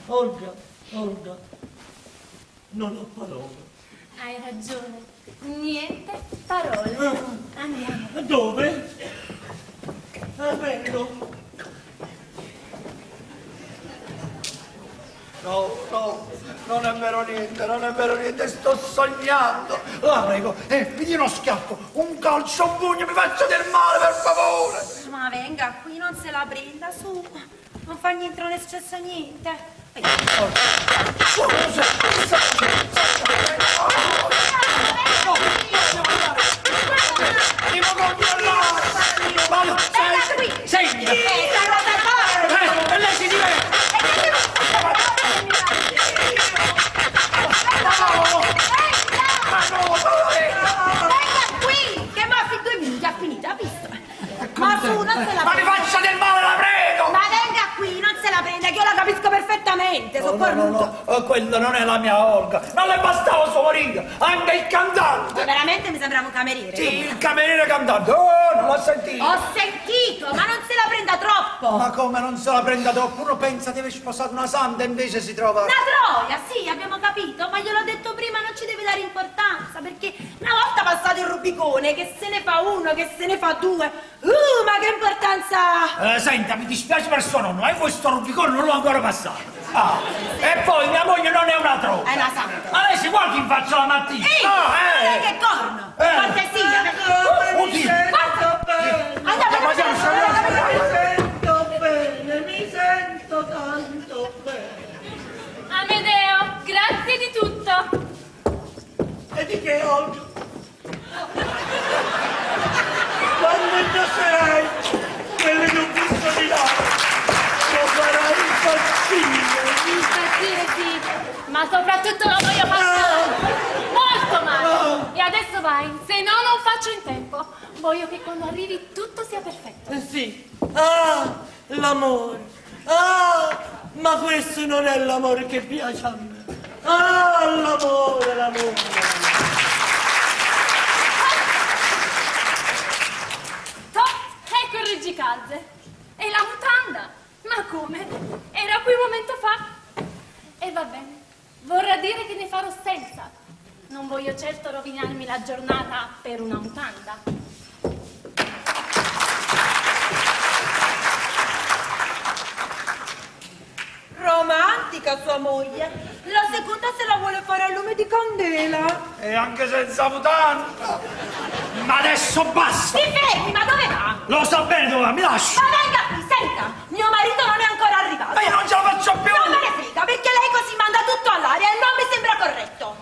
Olga, Olga, non ho parole. Hai ragione. Niente parole. Andiamo. Dove? Ah, vengo. No, no, non è vero niente, non è vero niente, sto sognando. La prego, mi dia uno schiaffo, un calcio, un pugno, mi faccia del male, per favore. Ma venga, qui non se la prenda, su. Non fa niente, non è successo niente. Devo controllare! Ma Venga qui! Senti! Salvatore! E lei si diverte! Ma no, ma no! Quella non è la mia Olga. Non le bastava suo marito, anche il cantante. Veramente mi sembrava un cameriere. Sì, il cameriere cantante. Oh, non l'ho sentito. Ho sentito, ma non se la prenda troppo. Ma come non se la prenda troppo? Uno pensa di aver sposato una santa e invece si trova... Una troia, sì, abbiamo capito, ma gliel'ho detto prima, non ci deve dare importanza, perché una volta passato il Rubicone, che se ne fa uno, che se ne fa due, ma che importanza ha? Senta, mi dispiace per suo nonno, ma io questo Rubicone non l'ho ancora passato. Ah, e poi mia moglie non è una troia. È una santa. Ma lei si guarda in faccia la mattina. Ehi, Ah, non è che corno! Cortesia! Come mi Oddio. sento bene! Andiamo, Andiamo, andiamo, andiamo. Mi sento bene, mi sento tanto bene. Amedeo, grazie di tutto. E di che oggi? Quando indosserai quelle che ho visto di là, lo farai impazzire. Impazzire sì, ma soprattutto lo voglio far male. Molto male. E adesso vai, se no non faccio in tempo. Voglio che quando arrivi tutto sia perfetto. Sì. Ah, l'amore. Ah, ma questo non è l'amore che piace a me. Ah, l'amore, l'amore. Toh, ecco il reggicalze. E la mutanda. Ma come? Era qui un momento fa. E va bene. Vorrà dire che ne farò senza. Non voglio certo rovinarmi la giornata per una mutanda. Romantica sua moglie. La seconda se la vuole fare a lume di candela. E anche senza mutanda. Ma adesso basta. Si fermi, ma dove va? Lo so bene dove va, mi lasci. Ma venga qui, senta! Mio marito non è ancora arrivato. Ma io non ce la faccio più. Non me ne frega, perché lei così manda tutto all'aria e non mi sembra corretto.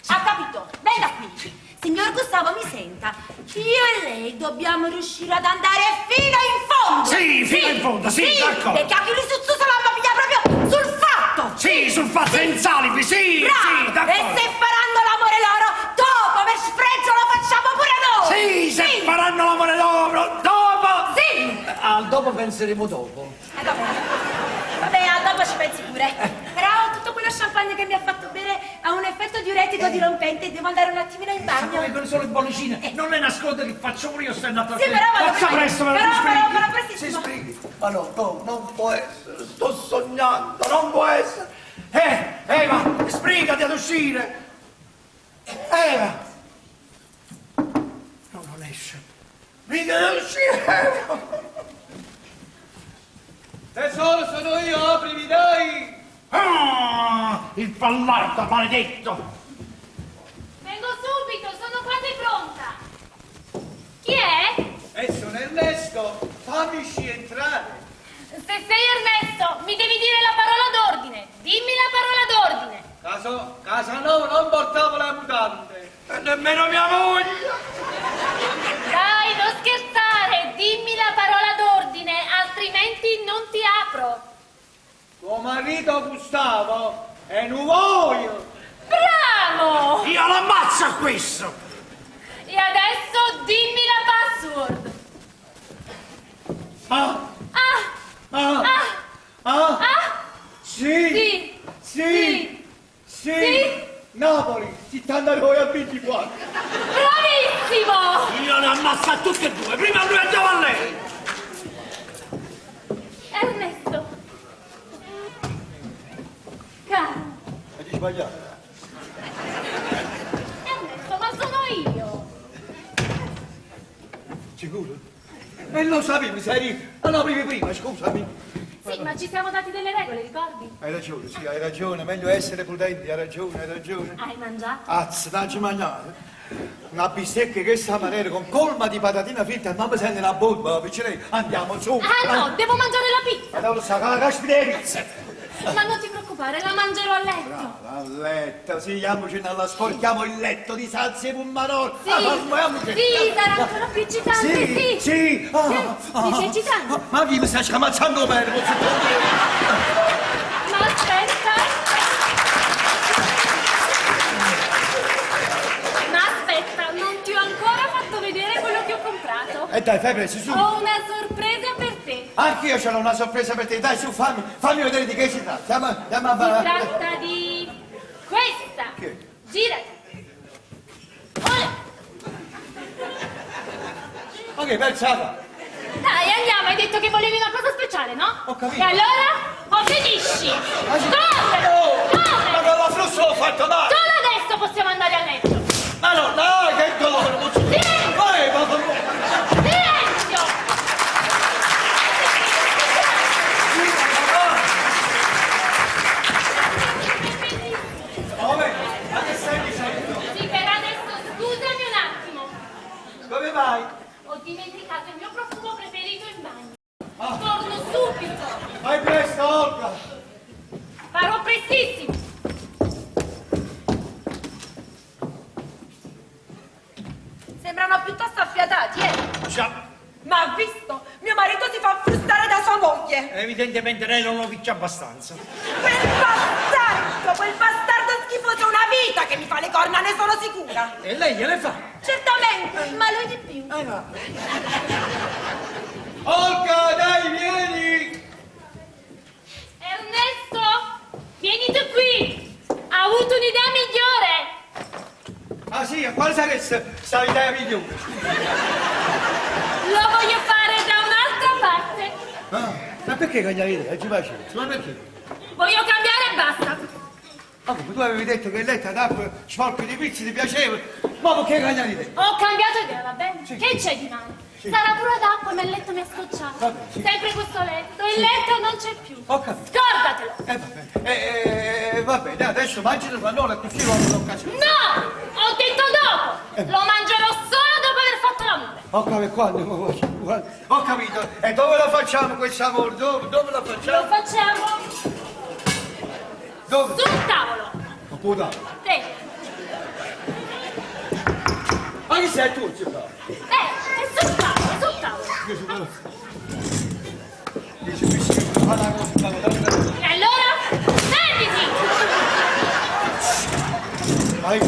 Ha capito? Venga qui. Signor Gustavo, mi senta. Io e lei dobbiamo riuscire ad andare fino in fondo. Sì, fino in fondo, sì, d'accordo. Perché anche lui su su se la piglia proprio sul fatto. Sì, sul fatto senza alibi, sì, Bravo. sì, d'accordo. E se faranno l'amore loro, dopo per sfregio lo facciamo pure noi. Sì, se faranno l'amore dopo, dopo. Sì. Al dopo penseremo dopo. Vabbè. Vabbè, a dopo ci pensi pure. Però tutto quello champagne che mi ha fatto bere ha un effetto diuretico dirompente. Devo andare un attimino in bagno. Come con solo le bollicine, non le nascondo che faccio pure io sto andando a Sì, però vado Faccia prima. presto, Però, me la però, però Si prestissimo. sbrighi. Ma no, no, non può essere, sto sognando, non può essere. Eva, sbrigati ad uscire. Eva. No, non esce. Sbrigati ad uscire, Eva. Tesoro, sono io, aprimi, dai! Ah, il pallardo maledetto. Vengo subito, sono quasi pronta. Chi è? E sono Ernesto, fammi entrare! Se sei Ernesto, mi devi dire la parola d'ordine. Dimmi la parola d'ordine. Caso, Casanova non portavo le mutande! E nemmeno mia moglie. Dai, non scherzare. Dimmi la parola d'ordine, altrimenti non ti apro. Tuo marito Gustavo è un voglio! Bravo! Io l'ammazzo a questo. E adesso dimmi la password. Ah! Ah! Ah! Ah! Ah! Ah! Sì! Sì! Sì! Sì! Sì. Napoli, 79 a 24! Bravissimo! Io le ammazzo a tutti e due. Prima lui andiamo a lei. Ernesto. Caro. Hai sbagliato. Ernesto, ma sono io. Sicuro? E lo sapevi, sei Allora aprivi prima, scusami. Sì, ma ci siamo dati delle regole, ricordi? Hai ragione, sì, hai ragione. Meglio essere prudenti, hai ragione, hai ragione. Hai mangiato? Azz, dacci mangiare. Una bistecca che sta maniera con colma di patatina fritta, ma mi sente una bomba, vicino. Andiamo su. Ah no, devo mangiare la pizza. Allora, sa, la caspita di pizza. Ma non ti preoccupare, la mangerò a letto. A letto, sì, andiamocene alla sporchiamo il letto di salse e pomodoro. Sì, Ah, fermiamoci. sì, sarà ancora più eccitante, sì. Sì, sì. Ah, Sì, ti sei eccitando? Ma chi mi sta scamazzando bene? Ma aspetta. Ma aspetta, non ti ho ancora fatto vedere quello che ho comprato. E dai, fai presto, su. Ho una sorpresa per te. Anch'io ce l'ho una sorpresa per te. Dai, su, fammi, fammi vedere di che si tratta. Andiamo, andiamo a Si tratta di... Girati. Olè. Ma che pensata? Dai, andiamo, hai detto che volevi una cosa speciale, no? Ho capito. E allora obbedisci. Ma sì. Corre! Oh, Corre! Ma con la frusta l'ho fatto male! Solo adesso possiamo andare a letto. Ma no, dai, che dolore! Non ci- Silenzio! Eh, ma ma- Silenzio! Vabbè, ma che stai dicendo? Sì, per adesso scusami un attimo. Dove vai? Ho dimenticato il mio profumo preferito in bagno. Ah. Torno subito. Vai presto, Olga! Farò prestissimo. Sembrano piuttosto affiatati, eh? Già, Ma ha visto? Mio marito si fa frustare da sua moglie. evidentemente lei non lo picchia abbastanza. Quel bastardo, quel bastardo schifoso è una vita che mi fa le corna, ne sono sicura. E lei gliele fa? Certamente, ma lui di più. Olga, dai, vieni! Ernesto, vieni tu qui. Ha avuto un'idea migliore. Ah sì, a quale sarebbe sta idea migliore? Lo voglio fare da un'altra parte. Ah, ma perché cambiare idea? Ci pazienza, ma perché? Voglio cambiare e basta. Ma come tu avevi detto che il letto ad acqua sporco di pizzi ti piaceva, ma perché cambiare idea? Ho cambiato idea, va bene? Sì. Che c'è di male? Sì. Sarà pure d'acqua, ma il letto mi ha scocciato. Vabbè, sì. Sempre questo letto, il letto non c'è più. Ho capito. Scordatelo. Va bene, va bene, adesso mangi il pannone così lo l'occasione. No! Ho detto dopo! Lo mangerò solo dopo aver fatto l'amore. Ho capito, quando? Ho capito. E dove la facciamo questo amore? Dove, dove la Lo facciamo? facciamo Dove? sul tavolo. Ma può dare. Te. Ma chi sei tu? Zio? È sul tavolo, sul tavolo. Io sono... Dice, mi si fa una cosa, fa una cosa. E allora, sediti! Vai.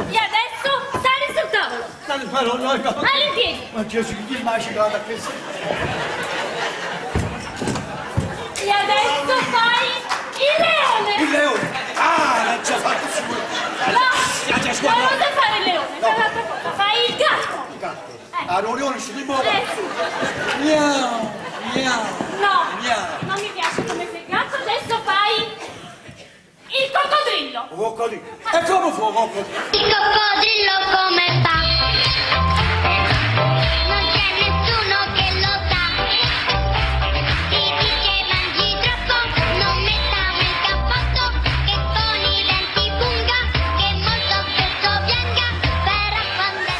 E adesso sali sul tavolo. Ma no, no, no. All'impiedi. Ma Gesù, chi mai ci guarda questo? E adesso fai il leone. Il leone! Ah, l'ha già fatto su. No, La già non squadra. lo sai fare il leone, fai un'altra cosa, fai il gatto. Gatto. Ah, un leone si muove. Eh sì. Miau, miau. No, Miau. non mi piace come sei il gatto, adesso fai il coccodrillo. Un coccodrillo. E come fu un coccodrillo? Il coccodrillo come fa? Non c'è nessuno che lo sa. Si dice mangi troppo, non mettiamo il cappotto, che con i denti punga, che molto spesso pianga, però quando è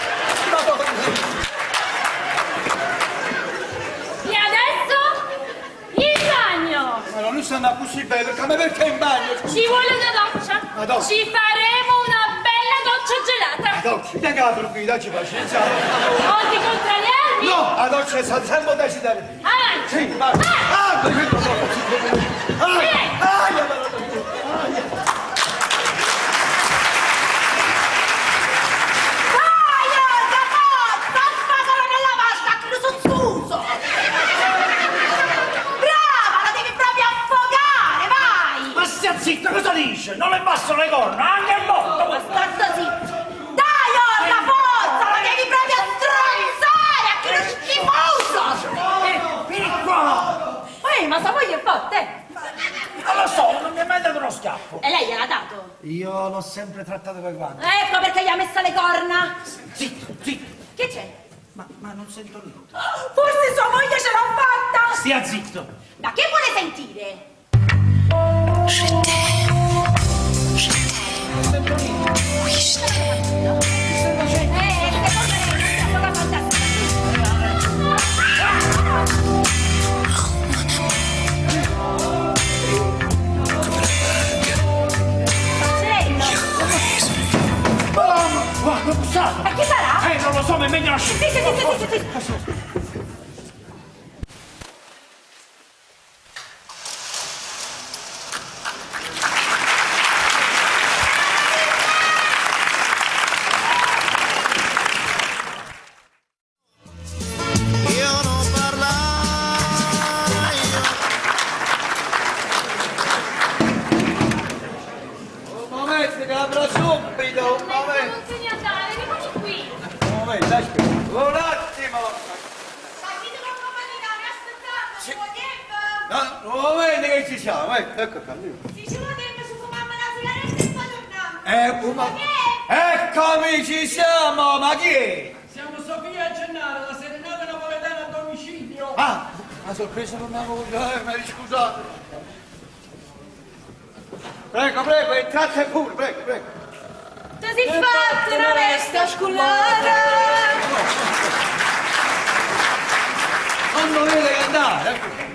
E adesso il bagno. Ma non stanno così bene, perché ma perché in bagno? Ci vuole una doccia. Una doccia. Ci faremo una bella doccia gelata. La doccia, tenga la tranquillità, ci pazienza. Osi contrariarmi? No, la doccia è sempre decidere. Avanti. Sì, vai. Ah, ah, ah, ah, Vai, Olga, forza! Affogalo nella vasca, che lo sozzuso! Brava, la devi proprio affogare, vai! Ma stia zitta, cosa dice? Non le bastano le corna, anche il morto! Bastardo zitto! Dai, Olga, forza! La devi proprio strozzare, a che lo schifoso! Vieni qua! Ehi, ma sua moglie è forte! eh? Non lo so, non mi ha mai dato uno schiaffo. E lei gliel'ha dato? Io l'ho sempre trattato per guanti. Ecco perché gli ha messo le corna! Zitto, zitto. Che c'è? Ma non sento niente. Forse sua moglie ce l'ha fatta! Stia zitto. Ma che vuole sentire? Je t'aime, je t'aime, oui je t'aime. Secondo lei non c'è poca fantasia. Marcello! Bam! Guarda, ho bussato. E chi sarà? Non lo so, ma è meglio lasciare. Sì, sì, sì, sì, sì, sì. subito, un momento. Non te ne andare, rimani qui. Un momento, aspetta. Un attimo. Partite con comodità, mi aspettate, ci vuole tempo. No, un momento che ci siamo, ecco, ecco qua. Se ci vuole tempo ci fumiamo una sigaretta e poi torniamo. Eccomi, ci siamo, ma chi è? Siamo Sofia e Gennaro, la serenata napoletana a domicilio. Ah, una sorpresa non avevo mi scusate. Prego, prego, entrate pure, prego, prego. Ti sei fatta una vesta scollata. Non dovete andare, ecco.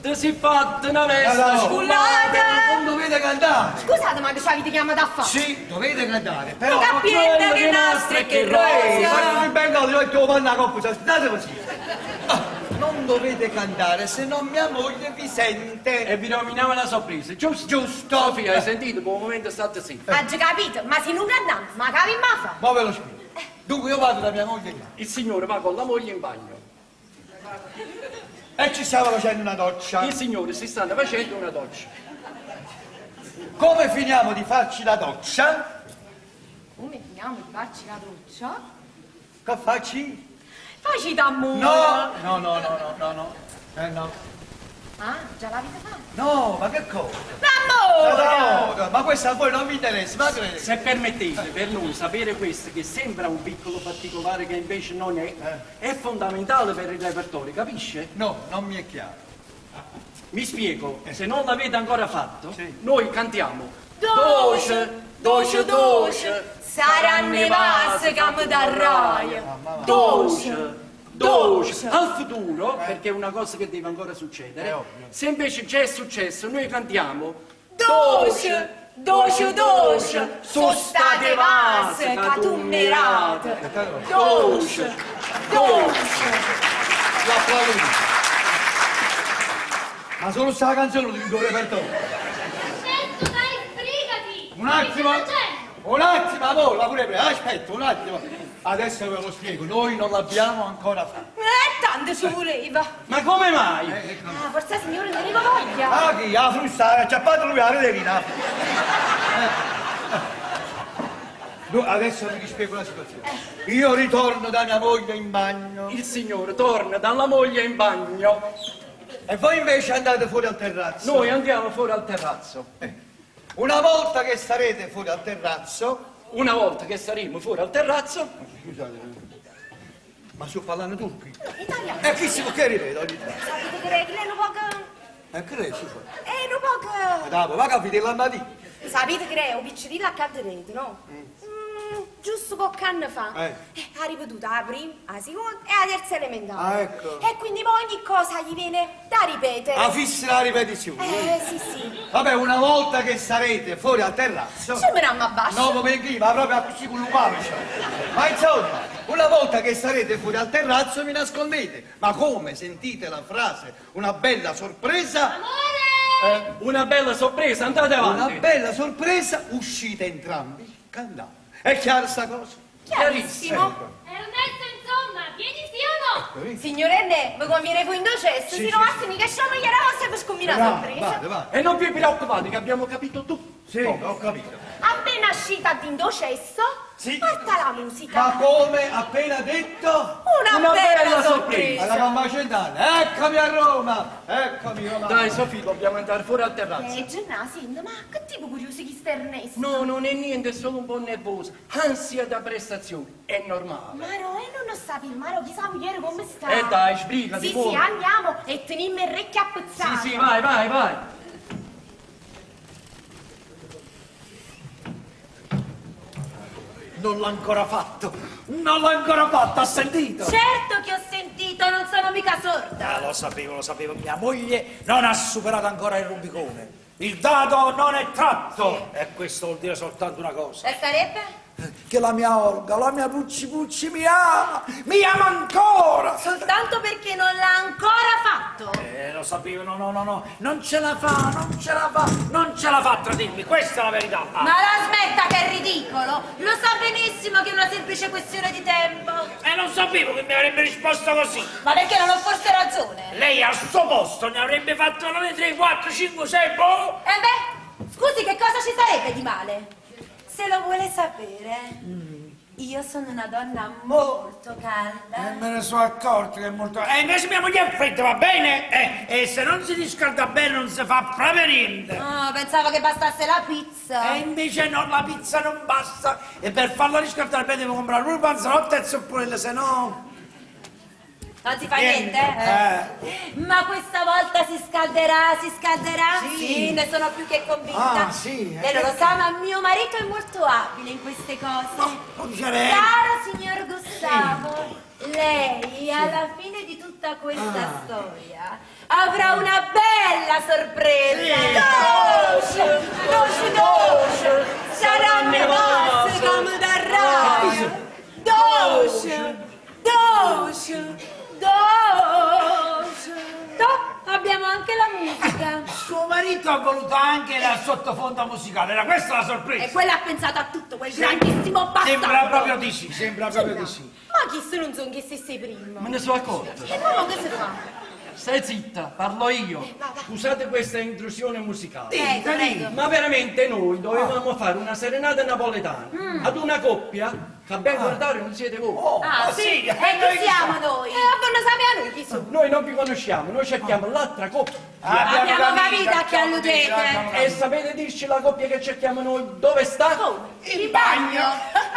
Ti sei fatta una vesta No, no. Scollata. Non dovete cantare. Scusate, ma che ci avete chiamato a fare? Sì, dovete cantare, però... Che capiente, che nastro e che Ehi, rosa. ma mi vengo, io ti mando la coppa, state così. Ah, non dovete cantare, se no mia moglie vi sente. E vi nominiamo la sorpresa, giusto? Giusto. Sofia, hai sentito? Per un momento state zitta. Ha già capito, ma se non cantiamo, ma cavi in maffa. Ma ve lo spiego. Dunque io vado da mia moglie là. Il signore va con la moglie in bagno. E ci stiamo facendo una doccia. Il signore si stanno facendo una doccia. Come finiamo di farci la doccia? Come finiamo di farci la doccia? Che facci? Facci d'amore. No, no, no, no, no, no, no. No. Ah, già l'avete fatta? No, ma che cosa? L'amore! No, no, ma questo a voi non vi interessa, ma credete. Se permettete, per noi sapere questo, che sembra un piccolo particolare che invece non è, è fondamentale per il repertorio, capisce? No, non mi è chiaro. Mi spiego, se non l'avete ancora fatto, Sì. noi cantiamo Doce, doce, doce, saranno i vasi che mi darrai. Doce, doce, al futuro, perché è una cosa che deve ancora succedere, È ovvio. se invece già è successo, noi cantiamo Doce, doce, doce, sono state vase che tu mi date. Doce, doce. L'applaudo. Ma solo sta canzone di un repertorio. Certo, dai, sbrigati. Un attimo, Che stai facendo? un attimo, amore, ma pure prego, aspetta un attimo. Adesso ve lo spiego, noi non l'abbiamo ancora fatta. Tanto ci voleva. Ma come mai? Ah, forse signore non aveva voglia. Ah, chi? La frusta, ha acciappato lui la retelina. No, adesso vi spiego la situazione. Io ritorno da mia moglie in bagno Il signore torna dalla moglie in bagno. e voi invece andate fuori al terrazzo. Noi andiamo fuori al terrazzo. Una volta che sarete fuori al terrazzo... Una volta che saremo fuori al terrazzo... Scusate, ma sto parlando turchi? Italiano. E chi si può che ripeto ogni tanto? Sapete che lei è un poco... E che lei si fa? È un poco... Dopo, va capite la mattina. Sapete che è un piccerino accanto dentro, no? Giusto qualche anno fa. Ha ripetuto la prima, la seconda e la terza elementare. Ah, ecco. E quindi poi ogni cosa gli viene da ripetere. Ah, fissa la ripetizione. Sì, sì. Vabbè, una volta che sarete fuori al terrazzo... Ci meniamo a basso. No, come chi, ma proprio così con un camice. Ma insomma, una volta che sarete fuori al terrazzo vi nascondete. Ma come sentite la frase, una bella sorpresa... Amore! Una bella sorpresa, andate avanti. Una bella sorpresa, uscite entrambi cantando. È chiara sta cosa? Chiarissimo. Ernesto, insomma, vieni sì o no? Signorenne, mi conviene fu in docesso, Sì, se no sì, massimo che sciamo gliela vostra per scombinare la sorpresa. Vado, vado. E non vi preoccupate che abbiamo capito tutto. Sì, ho capito. Appena uscita d'indocesso, Sì. porta la musica. Ma come appena detto? Una, Una bella, bella sorpresa. Alla mamma centrale, eccomi a Roma, eccomi Roma. Dai, Sofì, dobbiamo andare fuori al terrazzo. Gennà, senti, ma che tipo curioso chi sta Ernesto? No, non è niente, è solo un po' nervoso. Ansia da prestazione, è normale. Maro, e non lo sapi, Maro, chissà ieri come sta. Dai, sbrigati, Sì, muovi. sì, andiamo e tenimmo il orecchio appezzate. Sì, sì, vai, vai, vai. Non l'ho ancora fatto! Non l'ho ancora fatto, ha sentito? Certo che ho sentito, non sono mica sorda. Ah, lo sapevo, mia moglie non ha superato ancora il Rubicone. Il dado non è tratto! E questo vuol dire soltanto una cosa. E sarebbe? Che la mia Olga, la mia Pucci Pucci mi ama! Mi ama ancora! Soltanto perché non l'ha ancora fatto. Lo sapevo, no, no, no, no, non ce la fa, non ce la fa, non ce la fa a tradirmi, questa è la verità. Ma la smetta che è ridicolo! Lo sa benissimo che è una semplice questione di tempo. E non sapevo che mi avrebbe risposto così. Ma perché non ho forse ragione? Lei al suo posto ne avrebbe fatto 9, 3, 4, 5, 6, boh! E beh, Scusi, che cosa ci sarebbe di male? Se lo vuole sapere, io sono una donna molto calda. E me ne sono accorto che è molto... E invece mia moglie è fredda, va bene? Eh, e se non si riscalda bene non si fa proprio niente. Ah, pensavo che bastasse la pizza. E invece no, la pizza non basta. E per farla riscaldare bene devo comprare pure panzerotti e zuppolelle, se no... Non si fa niente, eh? Ma questa volta si scalderà, si scalderà? Sì. ne sono più che convinta. Ah, sì, eh. Lei non lo sa, ma mio marito è molto abile in queste cose. Lo dice lei. Caro signor Gustavo, lei alla fine di tutta questa Ah. storia avrà una bella sorpresa. Sì. Dolce, dolce, dolce, saranno vostre come darà. Dolce, dolce, dolce. Top, abbiamo anche la musica. Suo marito ha voluto anche la sottofondo musicale, era questa la sorpresa. E quella ha pensato a tutto, quel grandissimo bastardo. Sembra proprio di sì, sembra proprio di sì. Ma chi se non sono che se sei prima? Me ne sono accorto. E ma che si fa? Stai zitta, parlo io. Scusate questa intrusione musicale. Prego, prego. Ma veramente noi dovevamo fare una serenata napoletana ad una coppia che a ben guardare non siete voi. Ah, sì. E chi siamo noi? E a non sappiamo noi chi sono. Noi non vi conosciamo, noi cerchiamo l'altra coppia. Abbiamo capito a chi alludete. E sapete dirci la coppia che cerchiamo noi dove sta? In bagno.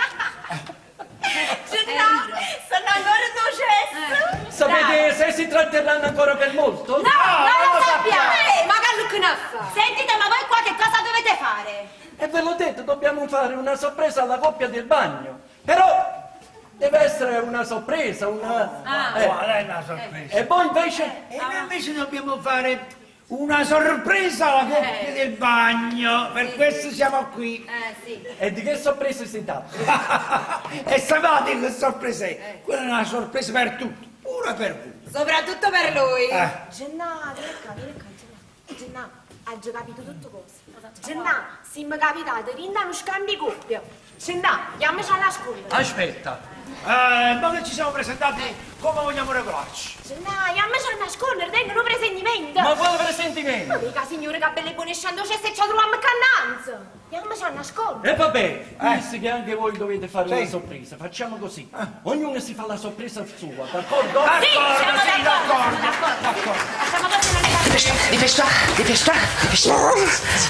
Gennà, sono ancora tuo cesso. Sapete se si tratterranno ancora per molto? No, non lo sappiamo. Eh, ma che lucnaffa! Sentite, ma voi qua che cosa dovete fare? E ve l'ho detto, dobbiamo fare una sorpresa alla coppia del bagno. Però deve essere una sorpresa, una... Ah. Eh. Qual è la sorpresa? E voi invece? E noi invece dobbiamo fare una sorpresa alla coppia del bagno, per questo siamo qui. Eh, sì. E di che sorpresa si tratta? E sapete che sorpresa è? Quella è una sorpresa per tutti, pure per voi. Soprattutto per lui. Eh. Gennà, vieni qua, vieni qua, Gennà. Gennà, ha già capito tutto cosa. Gennà, se mi capitate, rinda uno scambio di coppia. Gennà, chiamaci a nascondere. Aspetta. Eh, ma che ci siamo presentati come vogliamo regolarci? Gennà, chiamaci a nascondere, tengo un presentimento. Ma quale presentimento? Ma mica signore che belle buone sciando c'è se ci troviamo cannanza. Chiamaci a nascondere. E vabbè, visto che anche voi dovete fare una sorpresa, facciamo così. Ognuno si fa la sorpresa sua, d'accordo? Sì, siamo sì, d'accordo, siamo d'accordo. Facciamo così non ne Dépêche-toi, dépêche-toi, dépêche-toi, dépêche-toi.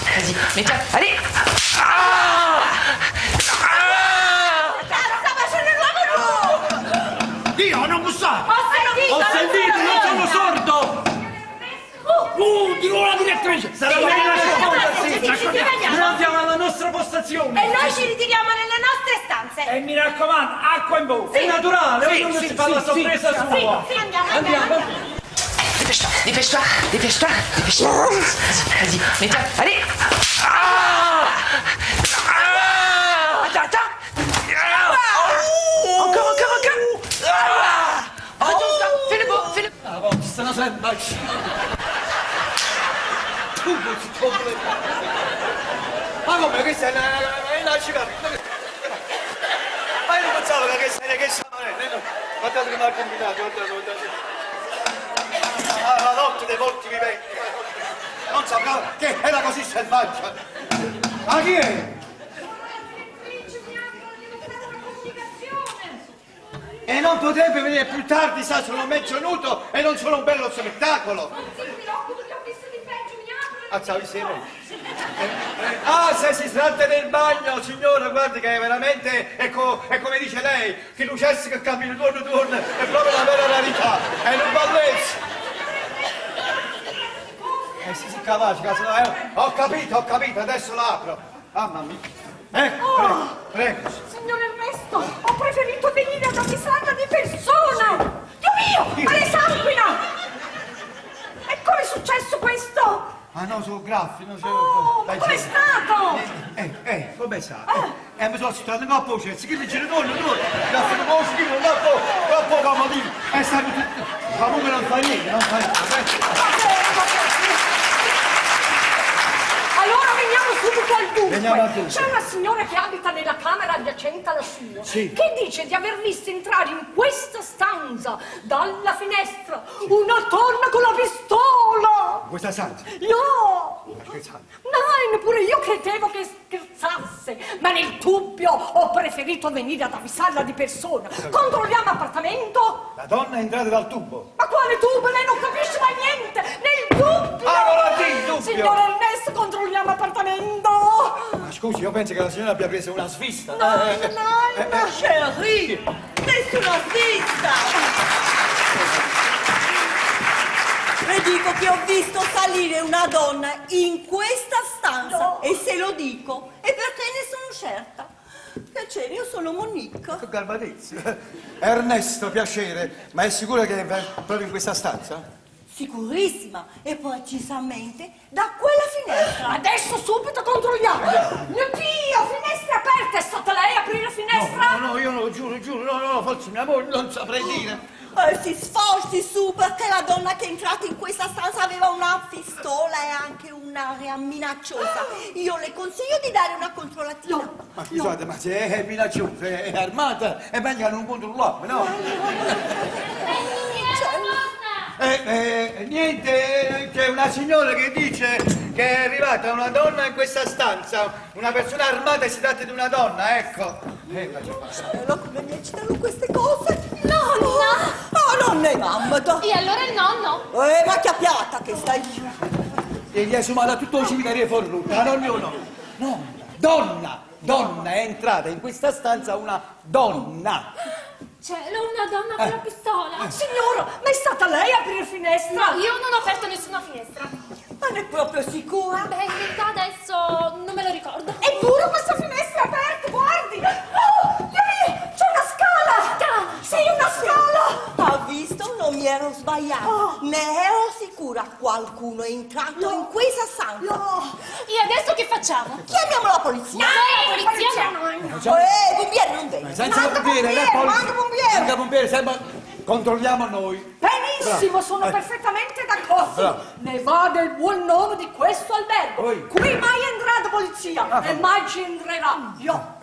Vas-y, mets-toi. Allez. Ah Sta facendo l'uomo nuovo! Dio, non bussate! Ho sentito! Ho sentito, non sono sordo! Di nuovo la direttrice! Sarà Sì, la sì, sì, sì, sì, sì, andiamo. Noi andiamo alla nostra postazione! E noi ci ritiriamo nelle nostre stanze. E mi raccomando, acqua in bocca! È naturale, Sì, ognuno sì, si fa sì, la sì, sorpresa sì. sua! Sì, andiamo, andiamo, Andiamo. andiamo. Dépêche-toi, dépêche-toi, dépêche-toi, dépêche-toi. Vas-y, mets-toi. Allez. Ah Ah Attends, attends. Ah Encore, encore, encore. Ah Attends, attends, fais le beau, fais le. Ah, forza, sembra. Ma come che sei? Una, una, una, Ma io non pensavo che sei che sei. Guardate che mi ha combinato, guardate, guardate. Ah, la notte dei morti viventi. Non sapevo che era così selvaggia. Ma chi è? E non potrebbe venire più tardi, sa, sono mezzo nudo e non sono un bello spettacolo. Non si preoccupi che ho visto di peggio, mi apro. Ah, ciao, sì, Ah, se si tratta del bagno, signora, guardi che è veramente, è, è come dice lei, che lucesse che cammina torno torno, è proprio la vera rarità, è un bellezza. Eh sì, sì, capace, cazzo, ho capito, adesso l'apro. Mamma mia. Ecco, Oh. prego, prego. Signor Ernesto, ho preferito venire ad avvisarla di persona! Dio mio, ma le sanguina! E come è successo questo? Ah no, sono graffi, non sono... Oh, ma com'è stato? Come sa? Mi sono stato in coppa, cioè, che mi giro torno, torno, graffi non posso scrivere, troppo, troppo comodino. E sta tutto... Comunque non fa niente, non fa niente. Va bene, va bene. Allora veniamo subito al dunque. Veniamo. Andiamo al dunque. c'è una signora che abita nella camera adiacente alla sua, Sì. che dice di aver visto entrare in questa stanza, dalla finestra, una donna con la pistola. Questa stanza? Io! Ma scherzate? Nein, pure io credevo che scherzasse, ma nel dubbio ho preferito venire ad avvisarla di persona. Controlliamo appartamento. La donna è entrata dal tubo. Ma quale tubo? Lei non capisce mai niente! Nel dubbio! Ah, con la D, dubbio. Signor Ernesto, controlliamo appartamento! Ma scusi, io penso che la signora abbia preso una svista. No, Eh, eh, nein! Chérie, nessuna svista! Le dico che ho visto salire una donna in questa stanza e se lo dico è perché ne sono certa. Piacere, io sono Monique. Con garbatezza. Ernesto, piacere, ma è sicuro che è proprio in questa stanza? Sicurissima e precisamente da quella finestra. Adesso subito controlliamo! Mio Dio, finestra aperta! È stata lei a aprire la finestra? No, no, io no, giuro, giuro, no, no, forse mia moglie non saprei dire. Eh, si sforzi su perché la donna che è entrata in questa stanza aveva una pistola e anche un'aria minacciosa. Io le consiglio di dare una controllatina. Ma scusate, ma se è minacciosa, è armata, è meglio che non controlliamo, no? Eh, eh, niente, c'è una signora che dice che è arrivata una donna in questa stanza, una persona armata e si tratta di una donna, ecco. Ma c'è passa. Cielo, come mi eccitano queste cose? Nonna! Oh, non è mamma! E allora il nonno? Ma che piatta che stai! E gli è sumata tutto il cimitero di Forlù. No, no, no. No, donna, donna, è entrata in questa stanza una donna. Cielo, una donna con la pistola. Signora, ma è stata lei a aprire finestra? No, io non ho aperto nessuna finestra. Ma ne è proprio sicura? Beh, in realtà adesso non me lo ricordo. Eppure questa finestra è aperta, guardi! Oh, Dio mio, c'è una scala! Scala? Sì, una scala! Ha visto? Non mi ero sbagliata. Oh. Ne ero sicura. Qualcuno è entrato in questa stanza. No! E adesso che facciamo? Chiamiamo la polizia. No, la polizia no. Eh, pompieri non vengono. Senza Manda pompiere, pompiere, né polizia. manda pompiere. Senza pompiere, sembra... Controlliamo noi. Benissimo, Bravo. sono Eh. perfettamente d'accordo. Bravo. Ne va del buon nome di questo albergo. Poi. Qui mai è entrata polizia Ah, e mai ci entrerà. Io.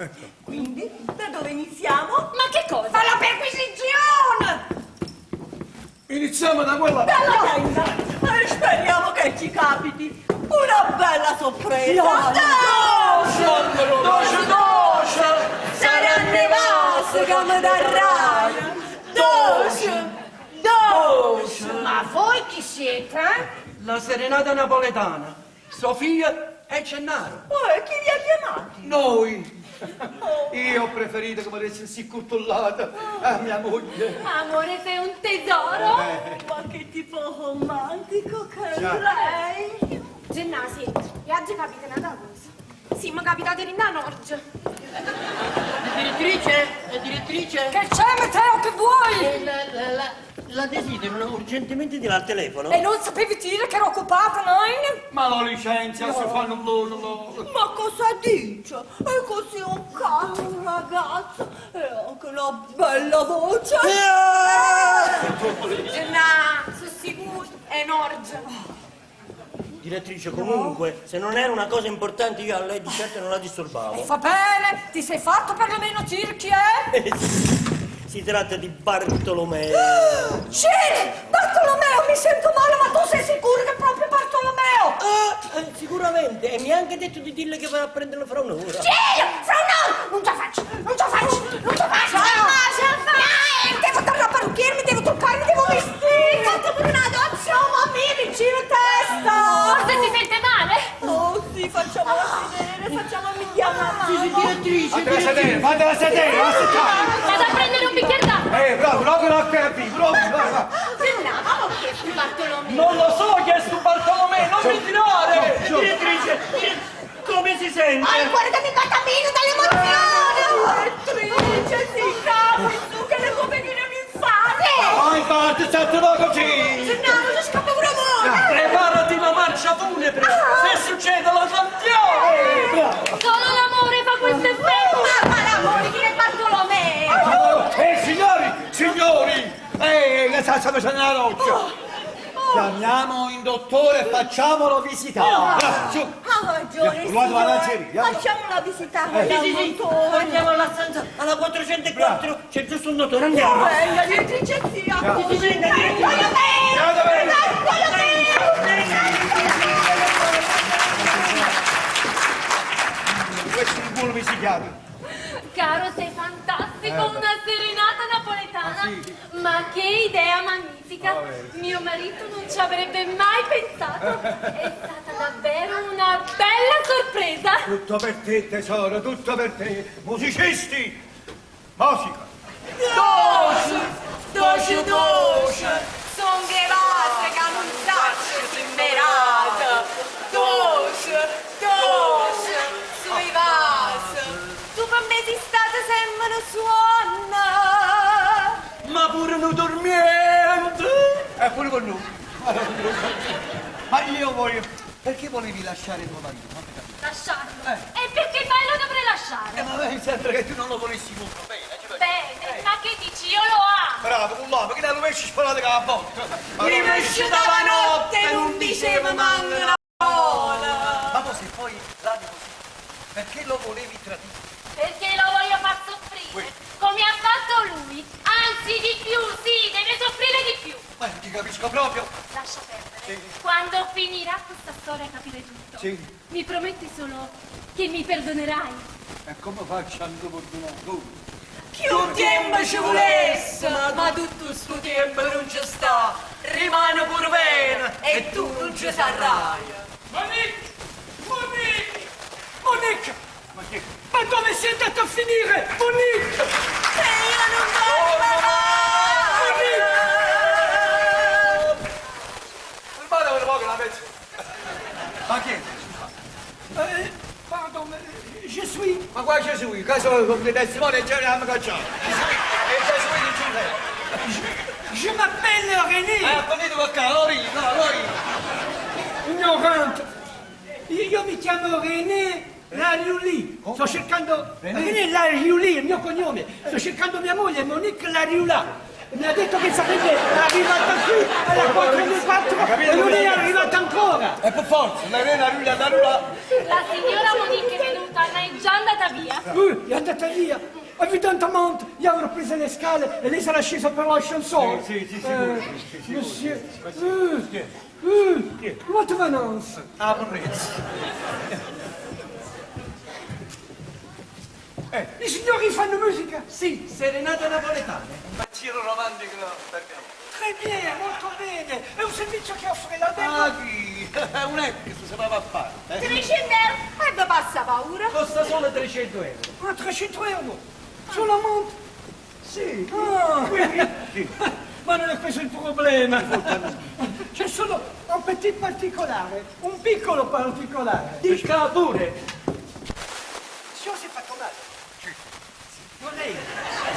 Quindi, da dove iniziamo? Ma che cosa? Ma la perquisizione! Iniziamo da quella... Dalla tenda. E speriamo che ci capiti una bella sorpresa. No, No! Doce, doce! Saranno le vostre che mi darai. Dolce, dolce. Ma voi chi siete? eh? La serenata napoletana, Sofia e Gennaro. Oh, chi li ha chiamati? Noi. Io ho preferito come adesso si cutullata a mia moglie. Amore, sei un tesoro. Ma che tipo romantico che è Già. lei. Gennà, sì, e oggi capita una cosa. Sì, mi capitate in Norge. Direttrice, direttrice. Che c'è, Matteo, che vuoi? Eh, La, la desiderano urgentemente di là al telefono. E non sapevi dire che ero occupata, nein? Ma lo licenzia, si fanno loro, loro. Ma cosa dice? È così un caro ragazzo e anche una bella voce. Gennà, sono sicuro, è Norge. Direttrice, comunque, se non era una cosa importante io a lei di certo non la disturbavo. E fa bene, ti sei fatto perlomeno dire chi è? Si tratta di Bartolomeo. Cere, Bartolomeo, mi sento male, ma tu sei sicuro che è proprio Bartolomeo? Ah, sicuramente, e mi ha anche detto di dirle che va a prenderlo fra un'ora. Cielo, fra un'ora! Non ce la faccio, non ce la faccio, non ce la faccio! Ce la fa, ce la fa! No, devo tornare a parrucchiere, mi devo truccare, mi devo vestire! Fatto pure una doccia, oh, mamma mia, mi giro testa! Forse si sente male. Oh sì, facciamola sedere, facciamo mi una mano. Sì, sì, direttrice, Fatela sedere, fatela sedere, va Vado a prendere un bicchiere d'acqua. bravo, proprio l'acqua è viva, proprio, va, va. Gennà, ma chi è sto Bartolomeo? Non lo so chi è sto Bartolomeo, non mi tirare! Direttrice, come si sente? Ho il cuore che mi batte a meno dall'emozione! Direttrice, si calmi su che le può venire un infarto. Vai, parte, sette poco ci. Gennà, non ci scappa pure amore! Preparati la marcia funebre, se succede lo saltiamo! Solo l'amore fa questo effetto. Ma l'amore, chi è Bartolomeo? Signori, signori, la sta facendo la roccia. Chiamiamo il dottore e facciamolo visitare. Bravo, su. Ah, ragione, Andiamo, guarda, signore. avanti, andiamo. Facciamola visitare Sì, dal sì, sì. dottore. Andiamo alla stanza, alla 404, c'è giusto un dottore, andiamo. Venga, direttrice zia. Sì, sì, sì, Eccolo me! Eccolo Questo è un buon psichiatra. Caro, sei fantastico, Eh, beh. una serenata napoletana. Ah, sì? Ma che idea magnifica! Ah, vero. Mio marito non ci avrebbe mai pensato. È stata davvero una bella sorpresa. Tutto per te, tesoro, tutto per te. Musicisti! Musica! Doce, doce, doce, son che vase che non saccio se merata. Doce, doce, sui vasi. Tu per me sei stata sempre una suona. Ma pure non dormiente! E pure con noi. Ma io voglio... Perché volevi lasciare tuo marito? Fammi capire. Lasciarlo. E perché mai lo dovrei lasciare? Eh, ma mi sembra che tu non lo volessi molto bene. ci pensi? Bene, ma che dici? Io lo amo. Bravo, con l'uomo, che ne rovesci sparate con la botta. Mi uscita notte, non diceva manco una parola. Ma poi se poi l'ami così, perché lo volevi tradire? Perché lo voglio far soffrire, come ha fatto lui. Anzi, di più, sì, deve soffrire di più. Ma non ti capisco proprio. Lascia perdere. Sì. Quando finirà questa storia capire tutto. Sì. Mi prometti solo che mi perdonerai. E come faccio a non perdonare? Come? Più tempo ci volesse, ma tutto sto tempo non ci sta. Rimane pure bene e tu non ci sarai. Monique! Monique! Monique! Ma dove sei andata a finire? Monique! E io non voglio Fermate per poco la pezza. Ma chi è? Eh, pardon, je suis... Ma qua Gesù, caso con le testimoni già ne hanno cacciato. Gesù, e Gesù di Giuseppe. Je m'appelle René! Eh, venite qua, Lori, no, Lori. Ignorante! Io mi chiamo René Lariuli. Sto cercando... René? René Lariuli, è il mio cognome. Sto cercando mia moglie, Monique Lariula. Mi ha detto che sarebbe arrivata qui alla 4 e non è arrivata ancora. E per forza, la René, la Rula, la Rula. La signora Monique è venuta, ma è già andata via. È andata via. Evidentemente, io avrò preso le scale e lei sarà scesa per l'ascensore. Sì, sì, sì, sicuro, sì, sì, sicuro. Monsieur, what venance? Ah, vorrezza. I signori fanno musica? Sì, serenata napoletana. Un pensiero romantico per me. Très bien, molto bene. È un servizio che offre l'albergo. Ah, chi? È un ex, si va a fare. Eh? 300 euro? E vi passa paura? Costa solo 300 euro. Ah, 300 euro. Solamente? Sì. Ah. Ma non è questo il problema. C'è solo un petit particolare, un piccolo particolare. Dica pure. Signor si è fatto male. Vorrei.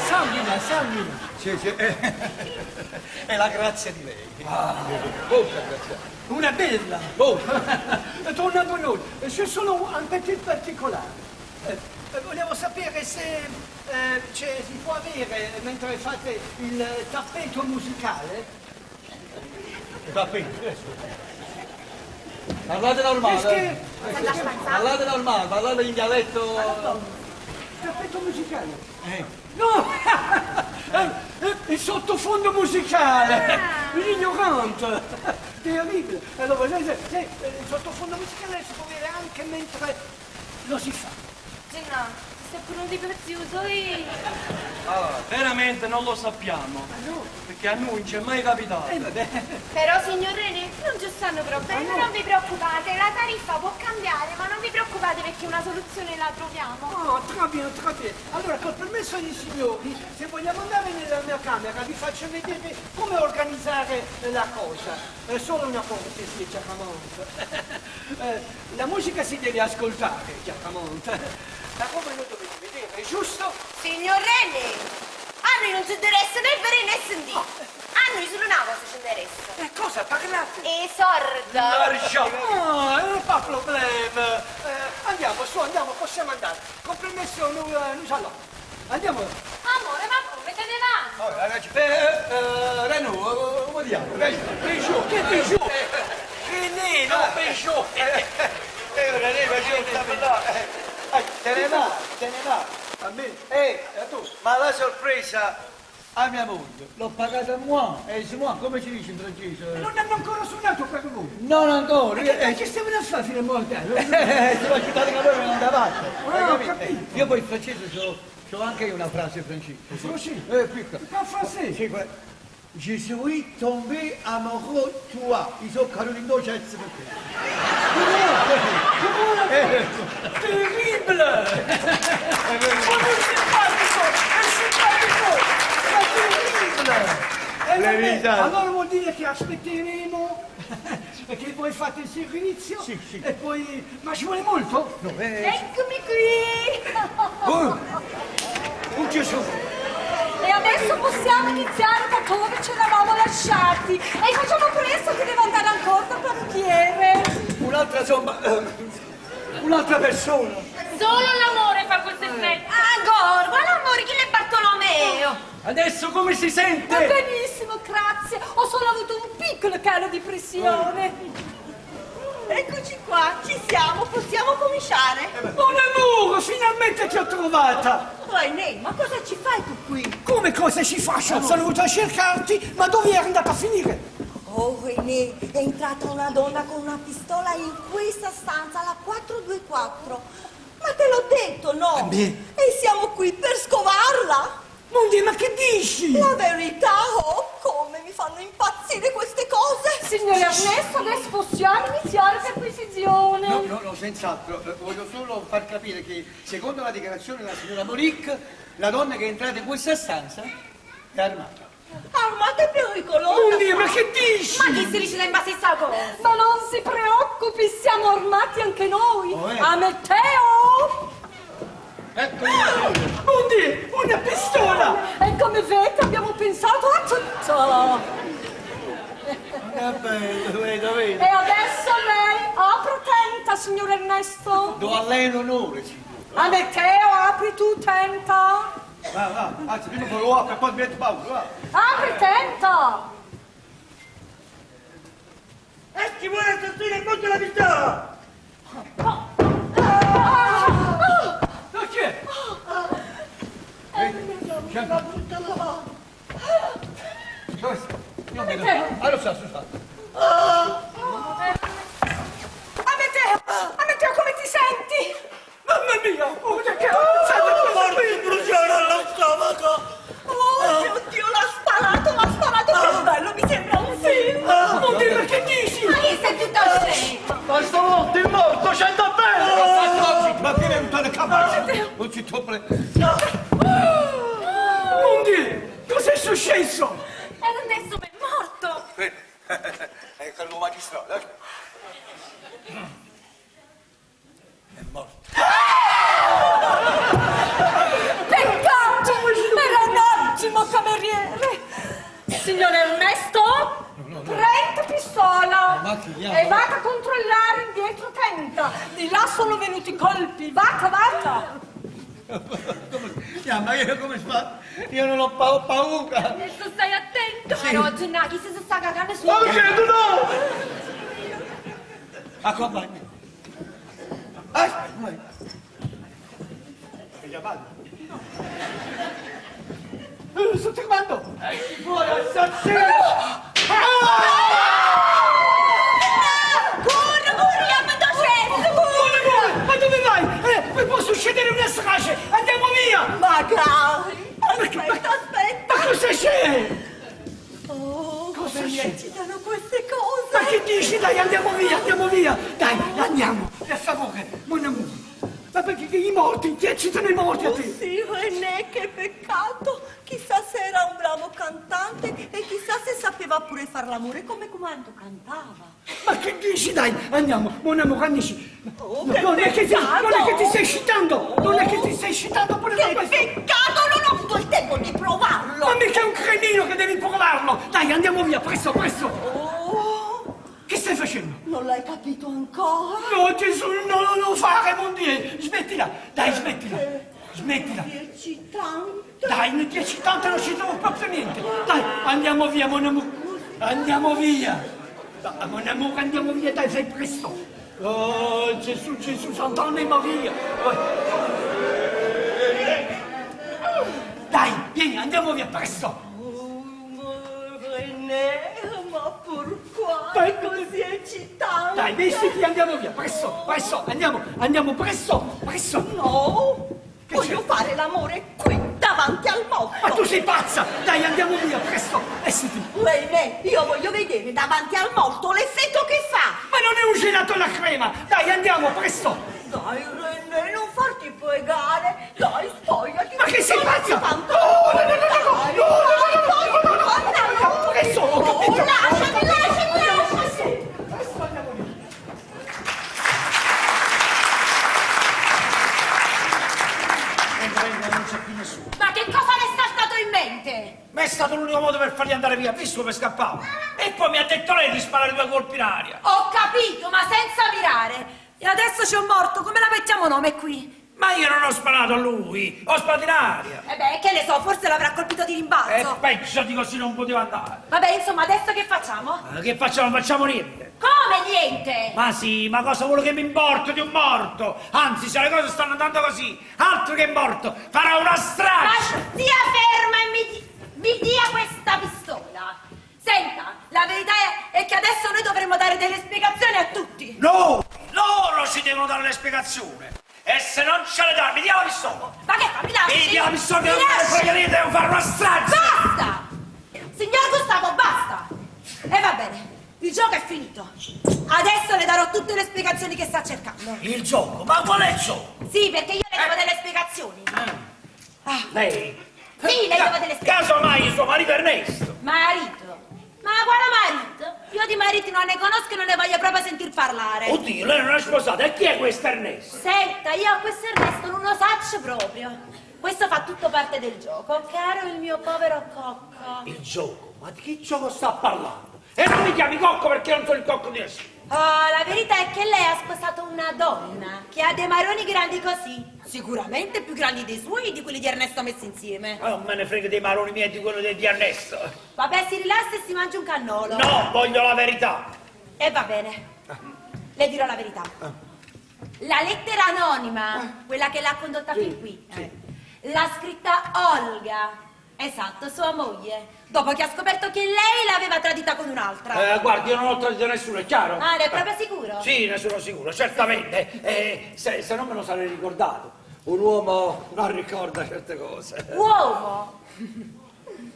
Sanguina, sanguina. Sì, sì. È la grazia di lei. Molta grazia. Una bella. Molta. Tornando a noi, c'è solo un petit particolare. Volevo sapere se si può avere, mentre fate il tappeto musicale. Tappeto. Parlate normale. Perché? Parlate normale, parlate in dialetto. Tappeto musicale? Eh. No! Il sottofondo musicale! L'ignorante! Terribile! Allora, se, il sottofondo musicale si può avere anche mentre lo si fa. Gennà, sei pure un di prezioso e... Allora, veramente non lo sappiamo. Perché a noi non ci è mai capitato. Vabbè. Però, signor René, non ci stanno problemi, non vi preoccupate, la tariffa può cambiare, ma non vi preoccupate perché una soluzione la troviamo. Oh, très bien, très bien. Allora, col permesso dei signori, se vogliamo andare nella mia camera, vi faccio vedere come organizzare la cosa. Solo una cortesia, chiaramente. La musica si deve ascoltare, chiaramente. Ma come lo dovete vedere, giusto? Signor René, a noi non ci interessa né vedere né sentire. A noi solo una cosa ci interessa. E cosa parlate? E sorda. L'argent. Ah, non fa problema. Andiamo, su, andiamo, possiamo andare. Con permesso, nous, nous allons. Andiamo. Amore, ma come te ne vai? Oh, ragazzi, Renault, come diamo? Peugeot, che Peugeot? René, non Peugeot. Eh, René, facevo il tabellone. Eh, te ne va, te ne va. A me? Eh, a tu. Ma la sorpresa a mia moglie l'ho pagata moi. E moi, come si dice in francese? Non hanno ancora suonato per voi. Non ancora. Ma che cazzo stavano a fare fino a morte? Eh, sono aiutato che voi non andavate. Ah, Hai ho capito? capito. Io poi il francese so, so anche io una frase francese. Sì. Piccola. Ma francese? Sì, Je suis tombé amoureux de toi. Mi sono caduto in dolcezza per te. Come? Terribile! Ma non simpatico! È simpatico! Ma terribile! E Le vabbè, risate. allora vuol dire che aspetteremo che voi fate il servizio Sì, sì. e poi... Ma ci vuole molto? No, eh, Eccomi qui! Oh, oh Gesù! E adesso possiamo iniziare da dove ci eravamo lasciati. E facciamo presto che devo andare ancora da parrucchiere. Un'altra somma, un'altra persona. Solo l'amore fa questo effetto. Ancora, quale amore? Chi è Bartolomeo? Adesso come si Va sente? benissimo, grazie. Ho solo avuto un piccolo calo di pressione. Eccoci qua, ci siamo, possiamo cominciare. Mon amour, finalmente ti ho trovata! René, ma cosa ci fai tu qui? Come cosa ci faccio? Sono venuto a cercarti, ma dove eri andata a finire? Oh René, è entrata una donna con una pistola in questa stanza, la 424. Ma te l'ho detto, no? E siamo qui per scovarla. Mon Dio, ma che dici? La verità, oh, come mi fanno impazzire queste cose. Signor Ernesto, adesso possiamo iniziare per precisione. No, no, no, senz'altro. Voglio solo far capire che, secondo la dichiarazione della signora Monique, la donna che è entrata in questa stanza è armata. Armata e pericolosa. Mon Dio, ma che dici? Ma chi si dice sempre la stessa cosa? Ma non si preoccupi, siamo armati anche noi. Oh, eh. Ameteo! Ecco. Mon Dio, una pistola! E come vede abbiamo pensato a tutto. È bello, vedo, vedo. E adesso lei apre tenta, signor Ernesto. Do a lei l'onore, signore. Ameteo, apri tu tenta. Va, va, anzi, prima lo apro e poi mi metto paura, va. Apri tenta. E ci vuole assassino contro la pistola! Ma chi è? La butta là. Io vedo. Ah, lo so, scusa. Ameteo, Ameteo, come ti senti? Mamma mia, oh, che ho pensato a questo qui! bruciare allo stomaco. Oh mio Dio, l'ha sparato, l'ha sparato. Che bello, mi sembra un film. Mon Dio, ma che dici? Ma chi sei tutto scemo? Ma stavolta è morto, c'è da bene! Ma che è venuto nel capo? Non ci tocca. Mon Dio, cos'è successo? Ernesto è morto. È quello magistrato. eh. È morto. Peccato, era un ottimo cameriere. Signor Ernesto, prenda pistola Ma chi chiama? e vada a controllare indietro tenta. Di là sono venuti i colpi. Vada, vada. Come, ma io come fa? Io non ho paura. Adesso stai attento. Ma no, Gennà, chi si sta cagando su? Ma perché no? Accompagni. Aspetta, vai. Hai chiamato? Sto tremando! E chi vuole assassino? Corri, corri, a cesso, Corri, corri! Ma dove vai? Qui può succedere una strage! Andiamo via! Magari! Aspetta, aspetta! Ma cosa c'è? Oh, Cosa come mi c'è? eccitano queste cose! Ma che dici? Dai, andiamo via, andiamo via! Dai, andiamo! Per favore, mon amour! Ma perché i morti? Ti eccitano i morti a Oh te? sì, René, che peccato! Chissà se era un bravo cantante e chissà se sapeva pure far l'amore come quando cantava. Ma che dici? Dai, andiamo, mon amour, amici! Oh, No, che non, è che ti, peccato! non è che ti stai eccitando! Non è che ti stai eccitando pure Che per questo! peccato! Non ho avuto il tempo di provarlo! Ma mica è un cremino che devi provarlo! Dai, andiamo via, presto, presto! Oh, Che stai facendo? non l'hai capito ancora? No, Gesù, no, non lo fare, mon Dio! Smettila! Dai, smettila! Smettila! Ti eccitante! Dai, non ti eccitante non ci trovo proprio niente! Dai, andiamo via, mon amour! Andiamo via! Dai, mon amour, andiamo via, dai, fai presto! Oh, Gesù, Gesù, Sant'Anna e Maria. Dai, vieni, andiamo via, presto. René, ma pourquoi è così eccitante? Dai, vestiti, andiamo via, presto, presto, andiamo, andiamo, presto, presto. No, Che voglio c'è? fare l'amore qui, davanti al morto. Ma tu sei pazza! Dai, andiamo via, presto, vestiti. René, io voglio vedere davanti al morto l'effetto che fa. Ma non è un gelato alla crema! Dai, andiamo, presto! Dai, René, non farti pregare. Dai, spogliati. Ma che sei Togliti pazza? i pantaloni. No, no, no, no, no, Dai, no, no, no, no, dai, no, no, no, dai, no, no, presto, ho capito. Oh, lasciami, lasciami, lasciami. Presto andiamo via. Entra, entra, non c'è più nessuno. Ma che cosa le è saltato in mente? Ma è stato l'unico modo per farli andare via, visto come scappavo. E poi mi ha detto lei di sparare due colpi in aria. Ho capito, ma senza mirare. E adesso c'è un morto, come la mettiamo nome qui? Ma io non ho sparato a lui, ho sparato in aria. E beh, che ne so, forse l'avrà colpito di E rimbalzo. peggio di così non poteva andare. Vabbè, insomma, adesso che facciamo? Ma Che facciamo? Non facciamo niente. Come niente? Ma sì, ma cosa vuole che mi importi di un morto? Anzi, se le cose stanno andando così, altro che morto, farà una Ma strage! stia ferma e mi, mi dia questa pistola. Senta, la verità è, è che adesso noi dovremmo dare delle spiegazioni a tutti. No! Loro ci devono dare le spiegazioni! E se non ce le dà, mi dia la pistola! Ma che fa? Mi lasci? Mi dia la pistola che Mi non me ne lasci? frega niente, devo fare una strage! Basta! Signor Gustavo, basta! E va bene, il gioco è finito. Adesso le darò tutte le spiegazioni che sta cercando. Il gioco? Ma qual è il gioco? Sì, perché io le devo delle spiegazioni. Lei? Sì, le devo delle spiegazioni. Casomai suo marito Ernesto! Marito? Ma quale marito? Io di mariti non ne conosco e non ne voglio proprio sentir parlare. Oddio, lei non è sposata, e chi è questo Ernesto? Senta, io a questo Ernesto non lo saccio proprio. Questo fa tutto parte del gioco, caro il mio povero cocco. Il gioco? Ma di che gioco sta parlando? E non mi chiami cocco perché non sono il cocco di nessuno. Oh, la verità è che lei ha sposato una donna che ha dei maroni grandi così. Sicuramente più grandi dei suoi e di quelli di Ernesto messi insieme. Ma non me ne frega dei maroni miei e di quello di Ernesto. Vabbè, si rilassa e si mangia un cannolo. No, voglio la verità. E va bene. Le dirò la verità. La lettera anonima, quella che l'ha condotta fin qui, l'ha scritta Olga. Esatto, sua moglie. Dopo che ha scoperto che lei l'aveva tradita con un'altra. Guardi, io non ho tradito nessuno, è chiaro? Ah, ne è proprio sicuro? Sì, ne sono sicuro, certamente. Se non me lo sarei ricordato. Un uomo non ricorda certe cose. Uomo?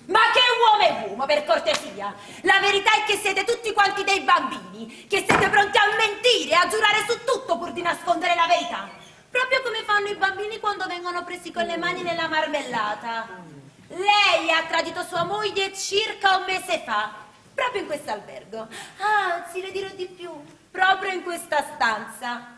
Ma che uomo è uomo, per cortesia? La verità è che siete tutti quanti dei bambini, che siete pronti a mentire, a giurare su tutto pur di nascondere la verità. Proprio come fanno i bambini quando vengono presi con le mani nella marmellata. Lei ha tradito sua moglie circa un mese fa, proprio in questo albergo. Anzi, le dirò di più, proprio in questa stanza.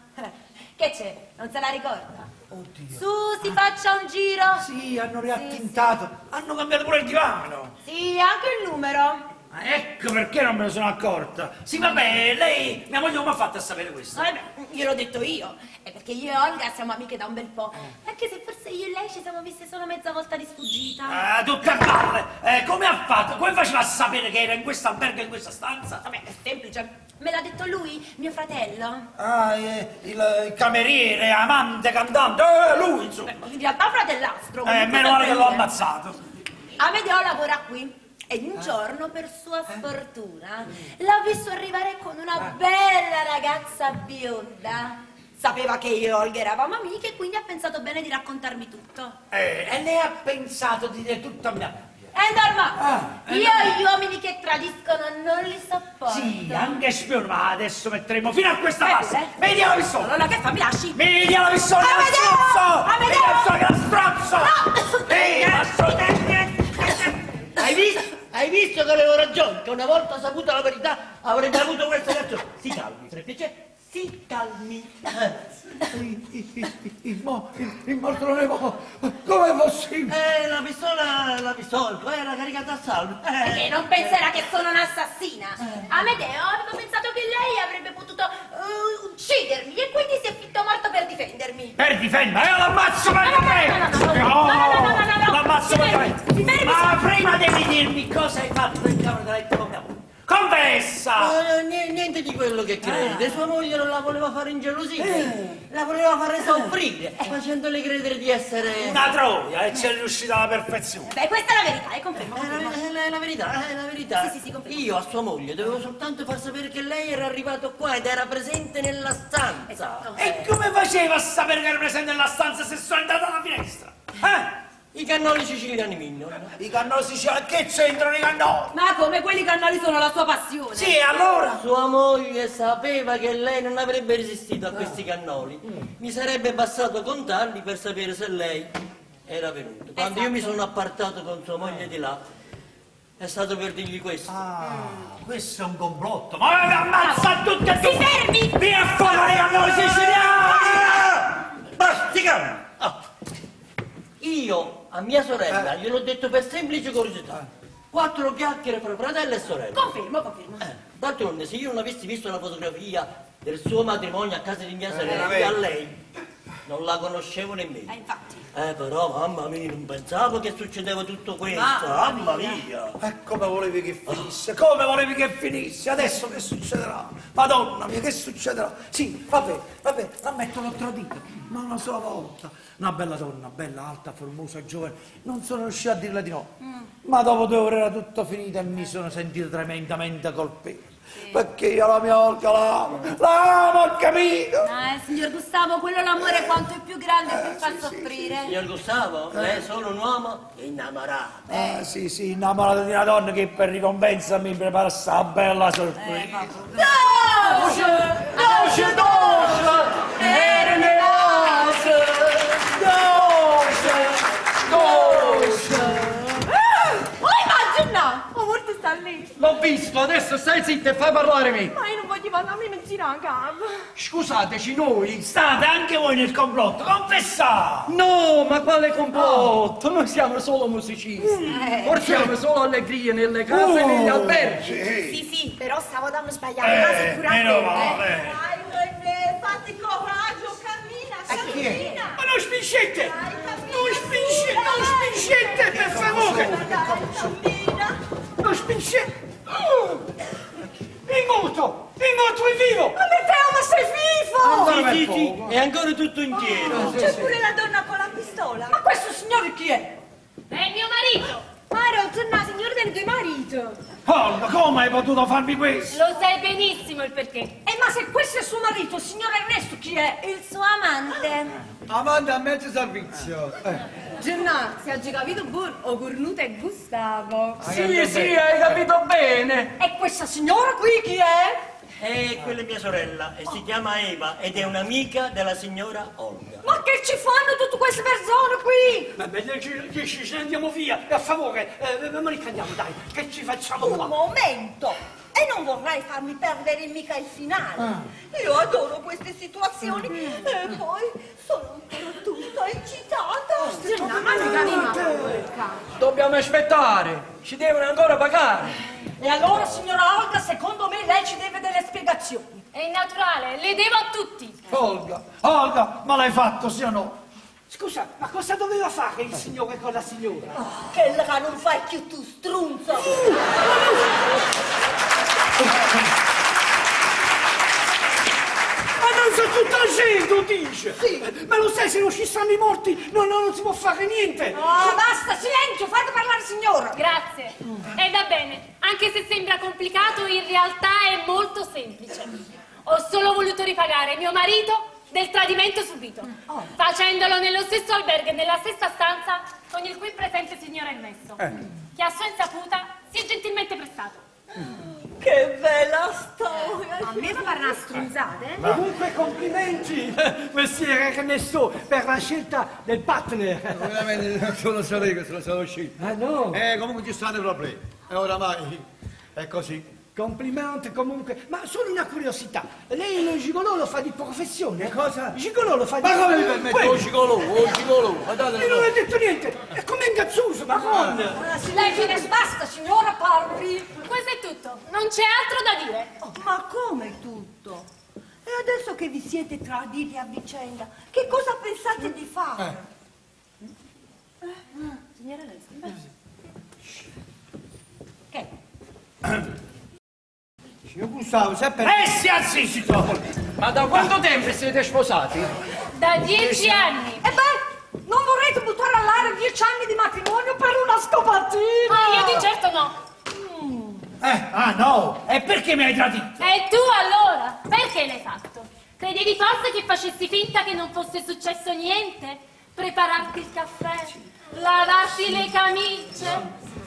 Che c'è? Non se la ricorda? Oddio. Su, si faccia un giro. Sì, hanno riattintato. Hanno cambiato pure il divano. Sì, anche il numero. Ma ecco perché non me ne sono accorta. Sì, vabbè, lei, mia moglie come ha fatto a sapere questo? Beh, gliel'ho detto io. È perché io e Olga siamo amiche da un bel po'. Anche se forse io e lei ci siamo viste solo mezza volta di sfuggita. Ah, tutte a palle. Come ha fatto? Come faceva a sapere che era in questo albergo, in questa stanza? Vabbè, è semplice. Me l'ha detto lui, mio fratello. Ah, il cameriere, amante, cantante, lui, insomma. Beh, in realtà fratellastro. comunque Meno male che l'ho sempre lui. ammazzato. Amedeo lavora qui. E un giorno, per sua sfortuna, l'ho visto arrivare con una bella ragazza bionda. Sapeva che io e Olga eravamo amiche e quindi ha pensato bene di raccontarmi tutto. E lei ha pensato di dire tutto a mia moglie? È normale. Ah, è Io normale. gli uomini che tradiscono non li sopporto. Sì, anche spione, ma adesso metteremo fino a questa pasta. Eh? Mi dia la pistola. Allora che fa? Mi lasci? Mi dia la pistola, la Amedeo! strozzo! Mi dia la Amedeo! pistola che la strozzo! No! Ehi, la strozzo! Hai visto? Hai visto che avevo ragione, che una volta saputa la verità avrete avuto questa reazione. Si calmi, per piacere, si calmi. Il morto non è morto. Come è possibile? La pistola, la pistola, era caricata a salvo. Perché non penserà che sono un'assassina. Amedeo aveva pensato che lei avrebbe potuto uccidermi e quindi si è finto morto per difendermi. Per difendermi? Io l'ammazzo per No, no, no, difendermi! no, no, no, no, no, no, no, no, no. L'ammazzo Si per fermi, difendermi! si fermi. Ma prima devi dirmi cosa hai fatto in camera da letto con mia moglie. Confessa! No, niente di quello che crede. Sua moglie non la voleva fare ingelosire, la voleva fare soffrire, facendole credere di essere... Una troia e ci è riuscita alla perfezione. Beh, questa è la verità, confermo. È la, è la verità, è la verità. Sì, sì, sì, confermo. Io a sua moglie dovevo soltanto far sapere che lei era arrivato qua ed era presente nella stanza. Esatto. E come faceva a sapere che era presente nella stanza se sono entrata dalla finestra? Eh? I cannoli siciliani Minnon. I cannoli siciliani, che c'entrano i cannoli? Ma come quelli cannoli sono la sua passione? Sì, allora? Sua moglie sapeva che lei non avrebbe resistito a questi cannoli. Mi sarebbe bastato contarli per sapere se lei era venuta. Quando io mi sono appartato con sua moglie di là, è stato per dirgli questo. Ah, questo è un complotto. Ma vi ammazza tutti e due! Si fermi! Vi affogano i cannoli siciliani! Basti, calma! Ah. Io a mia sorella gliel'ho detto per semplice curiosità. Quattro chiacchiere fra fratello e sorella. Confermo, confermo. D'altronde, se io non avessi visto la fotografia del suo matrimonio a casa di mia sorella, io a lei non la conoscevo nemmeno. Infatti. Però, mamma mia, non pensavo che succedeva tutto questo. Mamma Mamma mia! Come volevi che finisse? Come volevi che finisse? Adesso che succederà? Madonna mia, che succederà? Sì, vabbè, vabbè, ammetto l'ho tradita, ma una sola volta. Una bella donna, bella, alta, formosa, giovane. Non sono riuscito a dirle di no. Ma dopo 2 ore era tutto finito e mi sono sentito tremendamente colpevole. Perché io la mia Olga la amo, la amo, ho capito? Signor Gustavo, quello l'amore quanto è più grande più fa soffrire. Signor Gustavo, lei è solo un uomo innamorato. Ah, sì, sì, innamorato di una donna che per ricompensa mi prepara sta bella sorpresa. Doce, doce, doce, erano le rose. Doce, doce. Oh, immagina! Oh, morto sta lì. L'ho visto, adesso stai zitta e fai parlare me. Ma io non voglio parlare, mi gira la capo. Scusateci, noi. State anche voi nel complotto, confessate! No, ma quale complotto? Noi siamo solo musicisti. Portiamo solo allegria nelle case e negli alberghi. Sì, sì, però stavolta mi sbagliavo, ma sicuramente. Meno male. Dai, René, fatti coraggio, cammina, cammina. Ma non spingete! Non spingete, non spingete, per favore! Dai, cammina. Non spingete! Oh! È morto! È morto, è vivo! Ma Matteo, ma sei vivo! Sì, sì, sì, è ancora tutto intero. C'è pure la donna con la pistola. Ma questo signore chi è? È mio marito! Maro, torna, signore del tuo marito. Olga, come hai potuto farmi questo? Lo sai benissimo il perché. Ma se questo è suo marito, il signor Ernesto chi è? Il suo amante. Amanda a mezzo servizio. Gennà, se oggi capito buon, o cornuta è Gustavo. Sì, sì, hai capito bene. E questa signora qui chi è? E quella è mia sorella e si chiama Eva ed è un'amica della signora Olga. Ma che ci fanno tutte queste persone qui? Ma meglio ci, ci andiamo via, per favore. Ma ne andiamo, dai, che ci facciamo Un qua? momento! E non vorrei farmi perdere mica il finale. Io adoro queste situazioni e poi sono ancora tutta eccitata. Gennà, ma noi capiamo. Dobbiamo aspettare, ci devono ancora pagare. E allora, signora Olga, secondo me lei ci deve delle spiegazioni. È naturale, le devo a tutti. Olga, Olga, ma l'hai fatto, sì o no? Scusa, ma cosa doveva fare il signore con la signora? Che la non fai più tu, strunzo! Ma non so tutta la gente, dice! Sì. Ma lo sai, se non ci stanno i morti, no, no, non si può fare niente! Ah, basta, silenzio, fate parlare signora. Grazie. E va bene, anche se sembra complicato, in realtà è molto semplice. Ho solo voluto ripagare mio marito del tradimento subito, facendolo nello stesso albergo e nella stessa stanza con il qui presente signor Ernesto, che a sua insaputa si è gentilmente prestato. Che bella storia! A me mi pare una stronzata, eh? Comunque complimenti, Messiere Ernesto, per la scelta del partner. Veramente non sono stato io che sono stato scelto. Ah no? Comunque ci stanno i problemi. E oramai è così. Complimenti comunque, ma solo una curiosità. Lei lo gigolò lo fa di professione? Cosa? Gigolò lo fa di Ma come mi permette? Quello. Oh gigolò, oh gigolò. Guardate Io non ho detto niente, è come ingazzuso, ma come? Ah, silenzio, basta, signora, parli. Questo è tutto, non c'è altro da dire. Oh, ma come tutto? E adesso che vi siete traditi a vicenda, che cosa pensate di fare? Signora Leslie. Che? stavo sempre... E stia zitto! Ma da quanto tempo siete sposati? Da dieci anni. E beh, non vorrete buttare all'aria dieci anni di matrimonio per una scopatina! Ah, io di certo no. Eh, ah no! E perché mi hai tradito? E tu allora? Perché l'hai fatto? Credevi forse che facessi finta che non fosse successo niente? Prepararti il caffè, lavarti le camicie,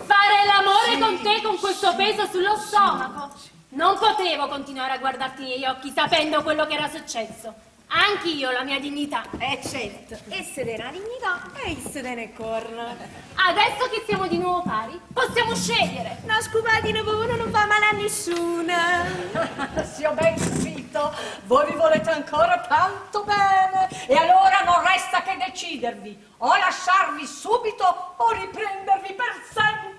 fare l'amore con te con questo peso sullo stomaco. Non potevo continuare a guardarti negli occhi sapendo quello che era successo. Anch'io la mia dignità. Eh certo, e se te una dignità e se te ne corna. Adesso che siamo di nuovo pari, possiamo scegliere. No, scupatina, uno non fa male a nessuno. Sì, ho ben capito. Voi vi volete ancora tanto bene. E allora non resta che decidervi. O lasciarvi subito o riprendervi per sempre.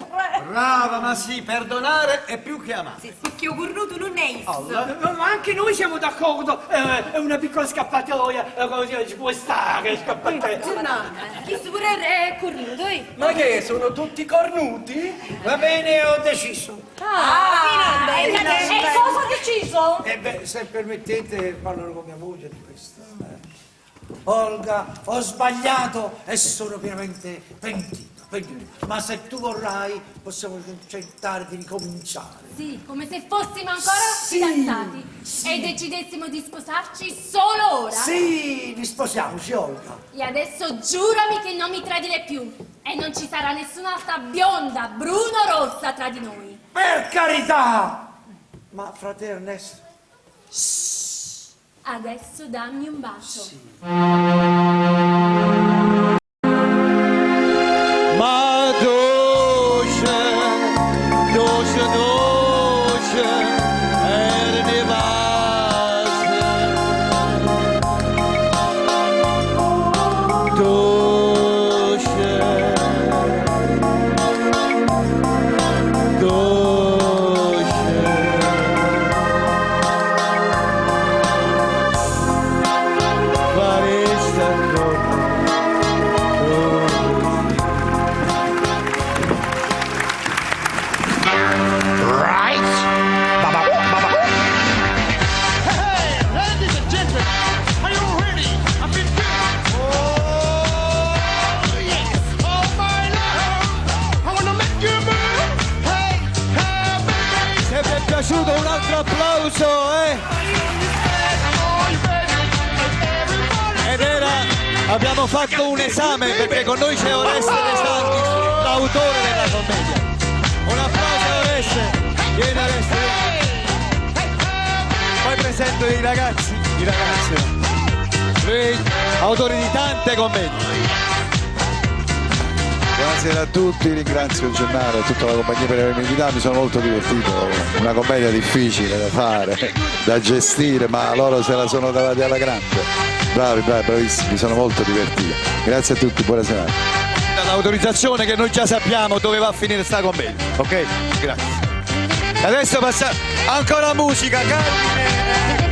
Brava, ma sì, perdonare è più che amare. Sì, perché ho cornuto non è isso. Eh, Ma anche noi siamo d'accordo, eh, è una piccola scappatoia, eh, così ci può stare, scappatoia. Chi si pure è cornuto, eh? Ma che, sono tutti cornuti? Va bene, ho deciso. Ah, finalmente. E cosa ha deciso? E beh, se permettete, parlerò con mia moglie di questo. eh. Olga, ho sbagliato e sono pienamente pentito, pentito. Ma se tu vorrai, possiamo cercare di ricominciare. Sì, come se fossimo ancora Sì, fidanzati sì. e decidessimo di sposarci solo ora. Sì, risposiamoci, Olga. E adesso giurami che non mi tradire più e non ci sarà nessun'altra bionda, bruno rossa tra di noi. Per carità! Ma frate Ernesto, Adesso dammi un bacio. Ma dolce, dolce, dolce, erne vase. Dolce, dolce, fare sta cosa. Hey, ladies and gentlemen, are you ready? I've been Oh, yes. Oh, my love. I wanna make you move. Hey, hey, baby. Se vi è piaciuto un altro applauso, eh? Ed era, abbiamo fatto un esame perché con noi c'è Oreste De Santis, l'autore della commedia. Un applauso a Oreste, vieni Oreste. vieni. Poi presento i ragazzi, i ragazzi. Lui, autore di tante commedie. Buonasera a tutti, ringrazio Gennaro e tutta la compagnia per avermi invitato, mi sono molto divertito, una commedia difficile da fare, da gestire, ma loro se la sono cavati alla grande. Bravi, bravi, bravissimi, mi sono molto divertito. Grazie a tutti, buona serata. L'autorizzazione che noi già sappiamo dove va a finire sta commedia. Ok? Grazie. E adesso passiamo ancora musica, Carmine.